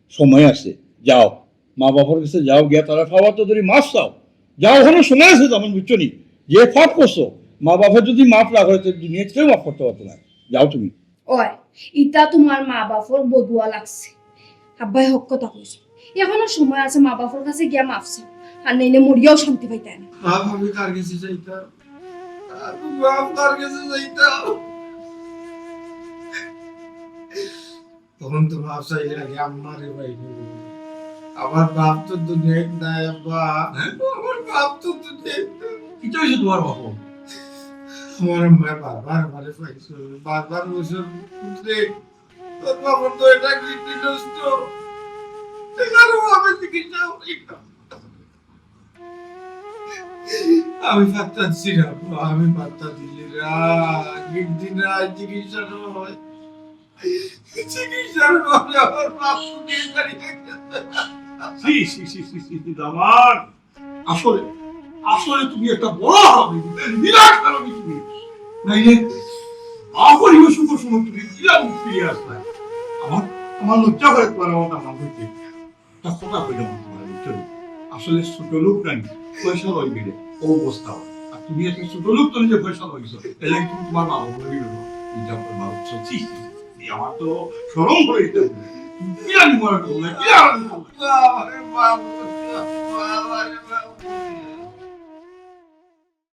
সময় আছে, যাও, মা-বাফর গেছে যাও, গিয়া তারার পাওর তলা ধরি মাফ চাও। যাও, অখনো সময় আছে, যেমন বুঝছো নি, যে পাপ করছো, মা-বাফে যুদি মাফ না করে, তে দুনিয়াত কেউ মাফ করতে পারতো না। যাও তুমি। ওই, ইতা তুমার মা-বাফর বদুয়া লাগছে। আব্বায় হক কথা কইছে। অখনো সময় আছে, মা-বাফর কাছে গিয়া মাফ চাও। আর নাইলে মরিয়াও শান্তি পাইতায় না। মাফ আমি কার গেছে চাইতাম? আমি মাফ কার গেছে চাইতাম? তখন তো মাফ চাইলে আগে আম্মারে পাইবো। আমার বাপ তো দুনিয়াত নাই, আব্বা। হ্যাঁ? আমার বাপ তো দুনিয়াত নাই। কিতা অইছে তুমার বাপ? আমার আম্মায় বারবার আমারে পাইছে, বারবার কইছে, "পুত্রে, তোর বাবার তো একটা কিডনি নষ্ট, এখানে আমি চিকিৎসা করি না।" আমি পাত্তা দিছি না, আব্বা, আমি পাত্তা দিছি না। কিডনি নাই, চিকিৎসা নয়। চিকিৎসার অভাবে আমার বাপ দুনিয়া ছাড়িয়া গেছে। ছি, ছি, ছি, ছি, ছি, ছি, দামান। আসলে, আসলে তুমি একটা বড় হারামি, বিরাট হারামি তুমি। নাইলে আমার এই অসুখর সময় তুমি কিলা ফিরিয়া আসলায়? আমার, আমার লজ্জা করে তুমার আমার দামান অইতে। একটা কথা কইলাম তুমারে, বুঝছো নি? আসলে ছোট লোক নানি, পয়সা লই গেলে অউ অবস্থা অয়। আর তুমি একটা ছোট লোক, তুমি যে পয়সা লইছো, এর লাগি তুমি তুমার মা বাবার লগে গেলো, তুমি যা করবা, বুঝছো? ছি, ছি, ছি, আমার তো শরম করে দিতে হবে। তুমি কি জানি মনে করো না, কি জানি মনে করো? বাবা রে বাবা, বাবা রে